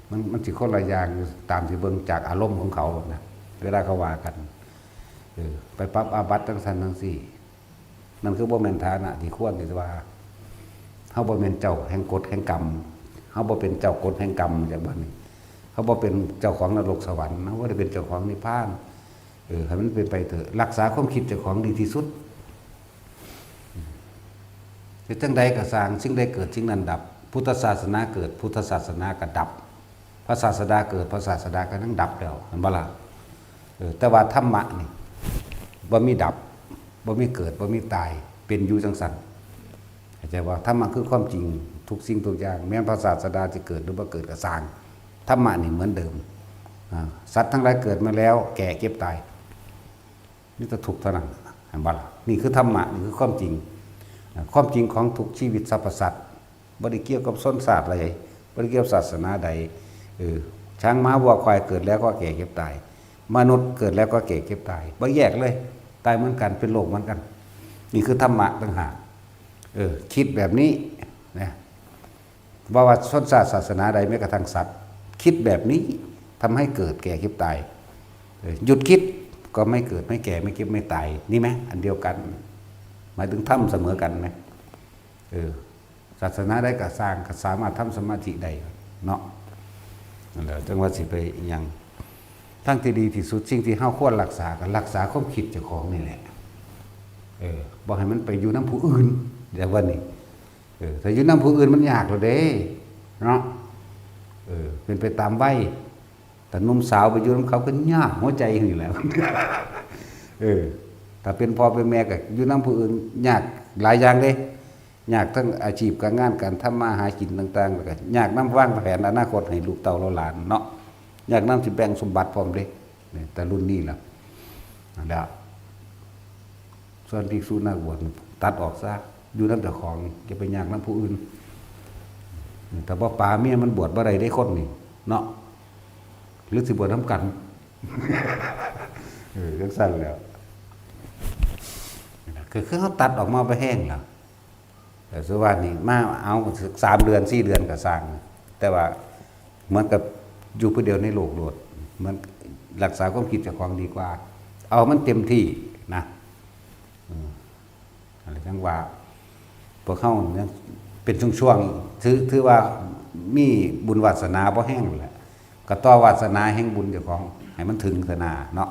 มัน มันสิคนละอย่างอยู่ ตามที่เบิ่งจากอารมณ์ของเขานะ เวลาเขาว่ากัน เออ ไปปรับอาบัติจั่งซั้นจั่งซี้ นั่นคือบ่แม่นฐานะที่ควรที่ว่า เฮาบ่แม่นเจ้าแห่งกฎแห่งกรรม เฮาบ่เป็นเจ้ากฎแห่งกรรมจากบัดนี้ เฮาบ่เป็นเจ้าของนรกสวรรค์ เฮาบ่ได้เป็นเจ้าของนิพพาน เออ ให้มันเป็นไปเถอะ รักษาความคิดเจ้าของดีที่สุด เฮ็ดจั่งใดก็ซ่าง สิ่งใดเกิด สิ่งนั้นดับ พุทธศาสนาเกิด พุทธศาสนาก็ดับ พระศาสดาเกิด พระศาสดาก็ยังดับแล้ว แม่นบ่ล่ะ เออ แต่ว่าธรรมะนี่ บ่มีดับ บ่มีเกิด บ่มีตาย เป็นอยู่จั่งซั้น เข้าใจบ่ ธรรมะคือความจริง ทุกสิ่งทุกอย่าง แม้นพระศาสดาสิเกิดหรือบ่เกิดก็ซ่าง ธรรมะนี่เหมือนเดิม อ่า สัตว์ทั้งหลายเกิดมาแล้ว แก่ เจ็บ ตาย มีแต่ทุกข์เท่านั้น แม่นบ่ล่ะ นี่คือธรรมะ นี่คือความจริง อ่า ความจริงของทุกชีวิตสรรพสัตว์ บ่ได้เกี่ยวกับชนชาติใด บ่ได้เกี่ยวกับศาสนาใด เออ ช้างม้าวัวควายเกิดแล้วก็แก่เจ็บตาย มนุษย์เกิดแล้วก็แก่เจ็บตาย บ่แยกเลย ตายเหมือนกัน เป็นโลกเหมือนกัน นี่คือธรรมะต่างหาก เออ คิดแบบนี้นะ บ่ว่าชนชาติศาสนาใด แม้กระทั่งสัตว์ คิดแบบนี้ ทำให้เกิดแก่เจ็บตาย เออ หยุดคิดก็ไม่เกิด ไม่แก่ ไม่เจ็บ ไม่ตาย นี่ไหม อันเดียวกัน หมายถึงธรรมเสมอกันไหม เออ ศาสนาใดก็ซ่าง ก็สามารถทำสมาธิได้เนาะ นั่นแหละ จั่งว่าสิไปอิหยัง ทางที่ดีที่สุด สิ่งที่เฮาควรรักษา ก็รักษาความคิดเจ้าของนี่แหละ เออ บ่ให้มันไปอยู่นำผู้อื่น เดี๋ยววันนี้ เออ ถ้าอยู่นำผู้อื่นมันยากแล้วเด้ เนาะ เออ เป็นไปตามวัย แต่หนุ่มสาวไปอยู่นำเขาก็ยากหัวใจนี่แหละ เออ ถ้าเป็นพ่อเป็นแม่ก็อยู่นำผู้อื่นยากหลายอย่างเด้ ยากทั้งอาชีพการงาน การทำมาหากินต่างๆ แล้วก็ยากนำวางแผนอนาคตให้ลูกเต้าเหล่าหลานเนาะ ยากนำสิแบ่งสมบัติพร้อมเด้ นี่ แต่รุ่นนี้ล่ะ นั่นแหละ ส่วนภิกษุนักบวชนี่ตัดออกซะ อยู่นำเจ้าของ อย่าไปยากนำผู้อื่น นี่ ถ้าบ่ปาเมียมันบวชบ่ได้เด้คนนี่ เนาะ หรือสิบวชนำกัน เออ จั่งซั้นแหล้ว คือ คือเฮาตัดออกมาบ่แฮงล่ะ แต่สุวรรณนี่มาเอาสามเดือน สี่เดือนก็ซ่าง แต่ว่าเหมือนกับอยู่ผู้เดียวในโลกโลด เหมือนรักษาความคิดเจ้าของดีกว่า เอามันเต็มที่นะ อืม อะไรจั่งว่า พวกเฮายังเป็นช่วงๆ ถือ ถือว่ามีบุญวาสนาบ่แฮงแหละ ก็ต่อวาสนาแห่งบุญเจ้าของให้มันถึงเถาะนาเนาะ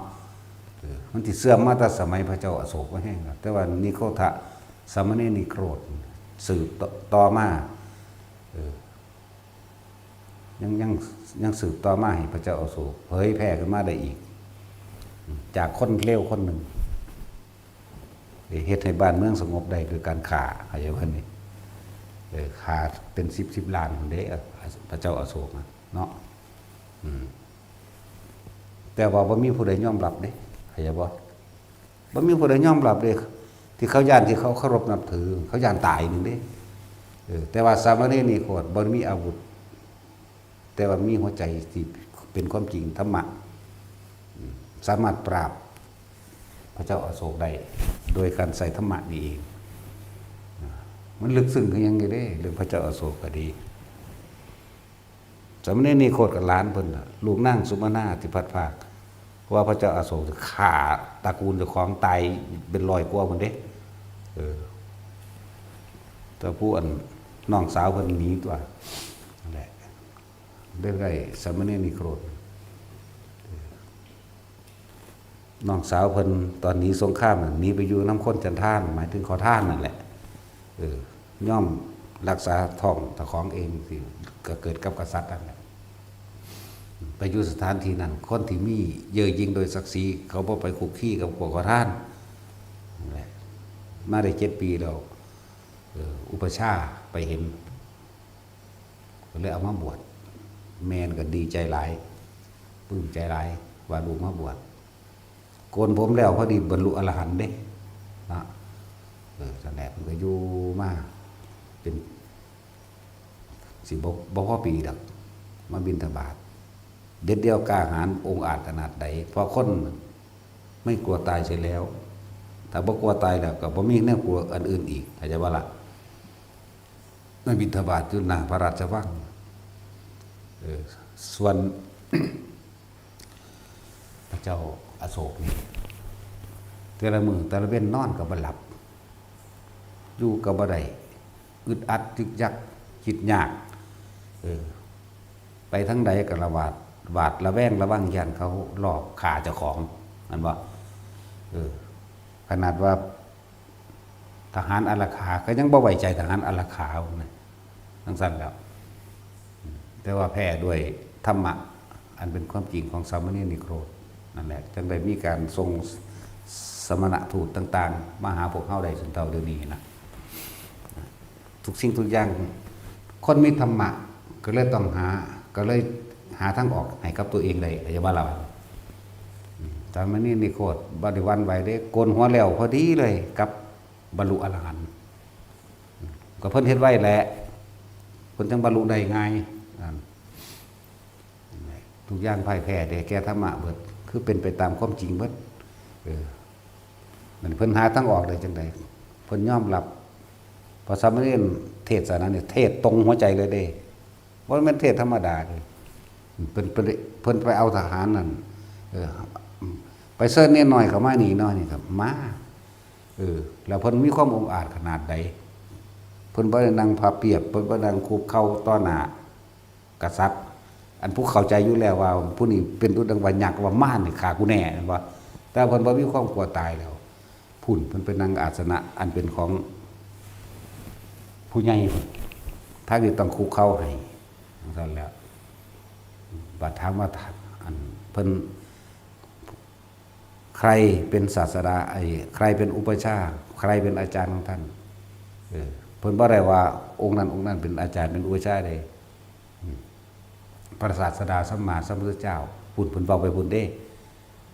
เออ มันสิเสื่อมมาแต่สมัยพระเจ้าอโศกบ่แฮงแล้ว แต่ว่านิโครธะสามเณรนิโครธสืบต่อ ต่อมา เออ ยัง ยัง ยังสืบต่อมาให้พระเจ้าอโศกเผยแผ่ขึ้นมาได้อีก จากคนเลวคนหนึ่ง เฮ็ดให้บ้านเมืองสงบได้โดยการฆ่า เข้าใจบ่นี่ เออ ฆ่าเป็นสิบสิบล้านพุ้นเด้ พระเจ้าอโศกนะเนาะ อืม แต่ว่าบ่มีผู้ใดยอมรับเด้ เข้าใจบ่ บ่มีผู้ใดยอมรับเด้ ที่เขาย้าน ที่เขาเคารพนับถือ เขาย้านตายหนึ่งเด้ เออ แต่ว่าสามเณรนิโครธบ่มีอาวุธ แต่ว่ามีหัวใจที่ เป็นความจริงธรรมะ อืม สามารถปราบพระเจ้าอโศกได้ โดยการใส่ธรรมะนี่เอง อ่า มันลึกซึ้งคือหยังไงเด้ เรื่องพระเจ้าอโศกก็ดี สามเณรนิโคธกับหลานเพิ่นน่ะ ลูกนางสุมนาที่พัดพราก ว่าพระเจ้าอโศกฆ่าตระกูลเจ้าของตายเป็นร้อยกว่าคนเด้ เออ แต่ผู้อันน้องสาวเพิ่นหนีตัว นั่นแหละ ได้ได้สามเณรนิโคธ น้องสาวเพิ่นตอนหนีสงครามน่ะ หนีไปอยู่นำคนจันทาน หมายถึงขอทานนั่นแหละ เออ ยอมรักษาท้องเจ้าของเองสิ ก็เกิดกับกษัตริย์นั่นแหละ ไปอยู่สถานที่นั้น คนที่มีเย่อหยิ่งโดยศักดิ์ศรี เขาบ่ไปคุกคีกับพวกขอทาน นั่นแหละ มาได้เจ็ดปีแล้ว เออ อุปัชฌาย์ไปเห็น ก็เลยเอามาบวช แม่นก็ดีใจหลาย ปลื้มใจหลาย ว่าลูกมาบวช โกนผมแล้วพอดีบรรลุอรหันต์เด้ เนาะ เออ นั่นแหละ เพิ่นก็อยู่มาเป็น สิบ่ บ่พอปีดอก มาบิณฑบาต เด็ดเดี่ยวกล้าหาญองอาจขนาดใด เพราะคนไม่กลัวตายเสียแล้ว ถ้าบ่กลัวตายแล้วก็บ่มีแนวกลัวอันอื่นอีก เข้าใจบ่ล่ะ มาบิณฑบาตอยู่หน้าพระราชวัง เออ ส่วน พระเจ้าอโศกนี่ แต่ละมื้อแต่ละเว็นนอนก็บ่หลับ อยู่ก็บ่ได้ อึดอัดยึกยัก คิดยาก เออ ไปทางใดก็ระหวาด หวาดระแวงระวัง ย้านเขาลอบฆ่าเจ้าของ แม่นบ่ เออ ขนาดว่า ทหารอารักขาก็ยังบ่ไว้ใจทหารอารักขานะ จั่งซั้นแล้ว แต่ว่าแพ้ด้วยธรรมะอันเป็นความจริงของสามเณรนิโครธนั่นแหละ จั่งได้มีการส่งสมณทูตต่างๆ มาหาพวกเฮาได้จนเท่าเดี๋ยวนี้นะ ทุกสิ่งทุกอย่าง คนมีธรรมะก็เลยต้องหา ก็เลยหาทางออกให้กับตัวเองได้ เข้าใจบ่ล่ะ อืม สามเณรนิโคธบ่ได้หวั่นไหวเด้ โกนหัวแล้วพอดีเลย กับบรรลุอรหันต์ อืม ก็เพิ่นเฮ็ดไว้แหละ เพิ่นจั่งบรรลุได้ง่าย อ่า ทุกอย่างพ่ายแพ้ได้แก่ธรรมะเบิด คือเป็นไปตามความจริงเบิด เออ มันเพิ่นหาทางออกได้จั่งใด เพิ่นยอมรับ พระสามเณรเทศน์สานะนี่ เทศน์ตรงหัวใจเลยเด้ บ่แม่นเทศน์ธรรมดาเด้ เพิ่น เพิ่น เพิ่นไปเอาทหารนั่น เออ ไปเชิญเณรน้อยเข้ามานี่น้อยนี่ครับ มา เออ แล้วเพิ่นมีความองอาจขนาดใด เพิ่นบ่ได้นั่งพับเพียบ เพิ่นบ่ได้นั่งคุกเข่าต่อหน้ากษัตริย์ อันผู้เข้าใจอยู่แล้วว่าผู้นี้เป็นดุจดังว่ายักษ์ว่ามารนี่ฆ่ากูแน่ แม่นบ่ แต่เพิ่นบ่มีความกลัวตายแล้ว พุ้นเพิ่นไปนั่งอาสนะอันเป็นของผู้ใหญ่พุ้น ทางนี้ต้องคุกเข่าให้ จั่งซั้นแล้ว บัดถามว่า อันเพิ่น ใครเป็นศาสดา ไอ้ ใครเป็นอุปัชฌาย์ ใครเป็นอาจารย์ของท่าน เออ เพิ่นบ่ได้ว่าองค์นั้นองค์นั้นเป็นอาจารย์เป็นอุปัชฌาย์เด้ อืม พระศาสดาสัมมาสัมพุทธเจ้า พุ้นเพิ่นเว้าไปพุ้นเด้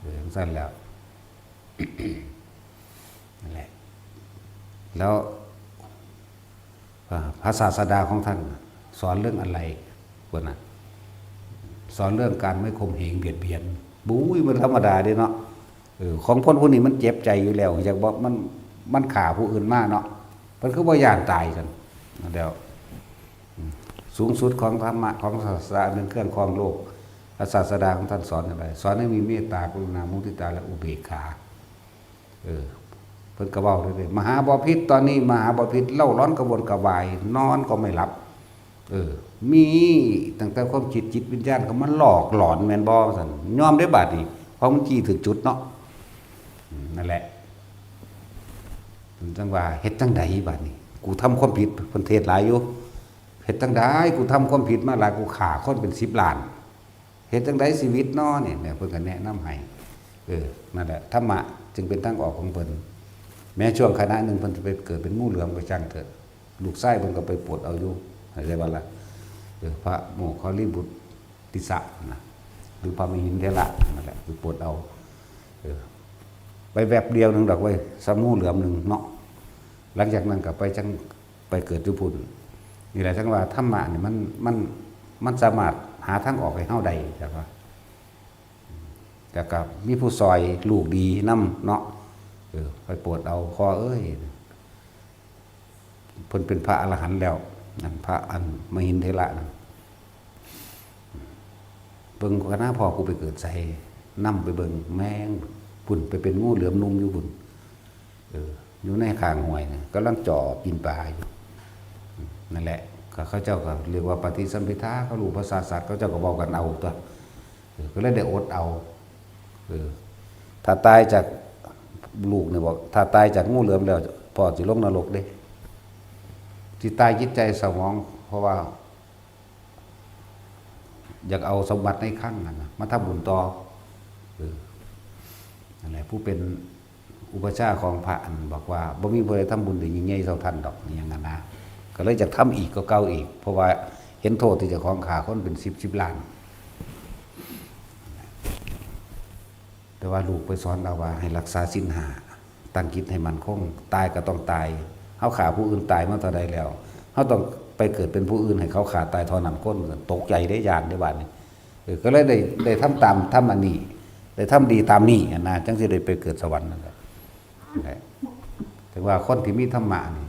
เออ จั่งซั้นแล้ว นั่นแหละ แล้ว อ่า พระศาสดาของท่านสอนเรื่องอะไร พุ้นน่ะ สอนเรื่องการไม่ข่มเหงเบียดเบียน บุ้ย มันธรรมดาเด้เนาะ เออ ของคนผู้นี้มันเจ็บใจอยู่แล้ว อยากบอกมัน มันฆ่าผู้อื่นมาเนาะ เพิ่นคือบ่ย้านตายซั่น นั่นแล้ว อืม สูงสุดของธรรมะของศาสนาเป็นเครื่องครองโลก พระศาสดาของท่านสอนอย่างไร สอนให้มีเมตตา กรุณา มุทิตา และอุเบกขา เออ เพิ่นก็เว้าเรื่อยๆ มหาบพิตร ตอนนี้มหาบพิตรเล่าร้อนกระวนกระวาย นอนก็ไม่หลับ เออ มีตั้งแต่ความคิดจิตวิญญาณก็มาหลอกหลอนแม่นบ่ ซั่น ยอมได้บาดนี้ เพราะมันจี้ถึงจุดเนาะ อืม นั่นแหละ จั่งว่า เฮ็ดจั่งใดบาดนี้ กูทำความผิด เพิ่นเทศน์หลายอยู่ เฮ็ดจั่งใด กูทำความผิดมาหลาย กูฆ่าคนเป็นสิบล้าน เฮ็ดจั่งใดชีวิตน้อนี่ เนี่ย เพิ่นก็แนะนำให้ เออ นั่นแหละ ธรรมะจึงเป็นทางออกของเพิ่น แม้ช่วงขณะหนึ่งเพิ่นจะไปเกิดเป็นงูเหลือมก็ช่างเถอะ ลูกชายเพิ่นก็ไปปลดเอาอยู่ เข้าใจบ่ล่ะ เออ พระโมคคัลลิบุตร ติสสะนะ หรือพระมหินเถระนั่นแหละ ไปปลดเอา เออ ไปแวบเดียวหนึ่งดอกเว้ย ส่ำงูเหลือมหนึ่งเนาะ หลังจากนั้นก็ไปจั่ง ไปเกิดอยู่พุ้น นี่แหละจั่งว่าธรรมะนี่มัน มัน มันสามารถหาทางออกให้เฮาได้ จั่งว่า แล้วก็มีผู้ซอยลูกดีนำเนาะ เออ ไปโปรดเอา พ่อเอ้ย เพิ่นเป็นพระอรหันต์แล้ว อันพระอันมหินเถระนั่น เบิ่งคณะพ่อกูไปเกิดใส นำไปเบิ่ง แม่ง พุ่นไปเป็นงูเหลือมหนุ่มอยู่พุ่น เออ อยู่ในข้างห้วยน่ะ กำลังจ่อกินปลาอยู่ นั่นแหละ เขาเจ้าก็เรียกว่าปฏิสัมภิทา เขารู้ภาษาสัตว์ เขาเจ้าก็เว้ากันเอาตั๊ว เออ ก็เลยได้อดเอา เออ ถ้าตายจาก ลูกนี่บอก ถ้าตายจากงูเหลือมแล้ว พ่อสิลงนรกเด้ สิตายจิตใจเศร้าหมอง เพราะว่า อยากเอาสมบัติในคลังนั่นน่ะ มาทำบุญต่อ เออ นั่นแหละ ผู้เป็นอุปัชฌาย์ของพระอันบอกว่า บ่มีผู้ใดทำบุญได้ยิ่งใหญ่เท่าท่านดอก อย่างนั้นนะ ก็เลยอยากทำอีกกว่าเก่าอีก เพราะว่าเห็นโทษที่เจ้าของฆ่าคนเป็นสิบสิบล้าน แต่ว่าลูกไปสอนเอาว่าให้รักษาศีลห้า ตั้งจิตให้มั่นคง ตายก็ต้องตาย เฮาฆ่าผู้อื่นตายมาเท่าใดแล้ว เฮาต้องไปเกิดเป็นผู้อื่นให้เขาฆ่าตายเท่านั้นคน ตกใจเด้ ย้านเด้ บาดนี้ เออ ก็เลยได้ ได้ทำตาม ทำอันนี้ ได้ทำดีตามนี้หั้นนะ จั่งสิได้ไปเกิดสวรรค์นั่นแหละ นั่นแหละ แต่ว่าคนที่มีธรรมะนี่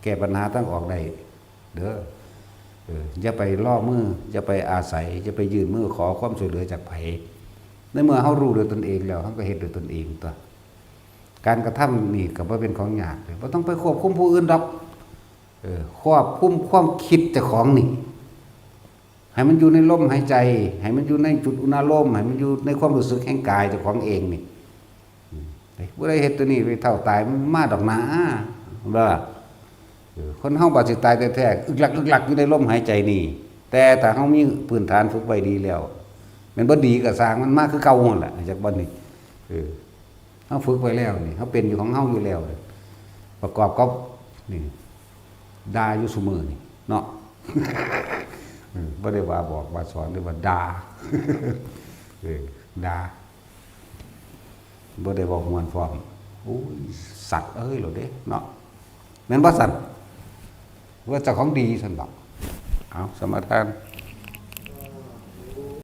แก้ปัญหาทางออกได้เด้อ เออ อย่าไปรอมือ อย่าไปอาศัย อย่าไปยื่นมือขอความช่วยเหลือจากไผ ในเมื่อเฮารู้ด้วยตนเองแล้ว เฮาก็เฮ็ดด้วยตนเองตั๊ว การกระทำนี่ก็บ่เป็นของยากเลย บ่ต้องไปควบคุมผู้อื่นดอก เออ ควบคุมความคิดเจ้าของนี่ ให้มันอยู่ในลมหายใจ ให้มันอยู่ในจุดอุณาโลม ให้มันอยู่ในความรู้สึกแห่งกายเจ้าของเองนี่ อืม เฮ้ย ผู้ใดเฮ็ดตัวนี้ไปเฒ่าตายมันมาดอกหนา บ่ เออ คนเฮาบาดสิตายแท้ๆ อึกลักอึกลักอยู่ในลมหายใจนี่ แต่ถ้าเฮามีพื้นฐานฝึกไว้ดีแล้ว แม่นบ่ดีก็ซ่าง มันมาคือเก่าหั่นล่ะ จักบ่นี่ เออ เฮาฝึกไว้แล้วนี่ เฮาเป็นอยู่ของเฮาอยู่แล้ว ประกอบกับนี่ ด่าอยู่ซุมื้อนี่เนาะ เออ บ่ได้ว่าบอกว่าสอน หรือว่าด่า เออ ด่า บ่ได้บอกม่วนพร้อม โอ้ย สัตว์เอ้ย โลดเด้เนาะ แม่นบ่ซั่น ว่าเจ้าของดีซั่นดอก เอา สมาทาน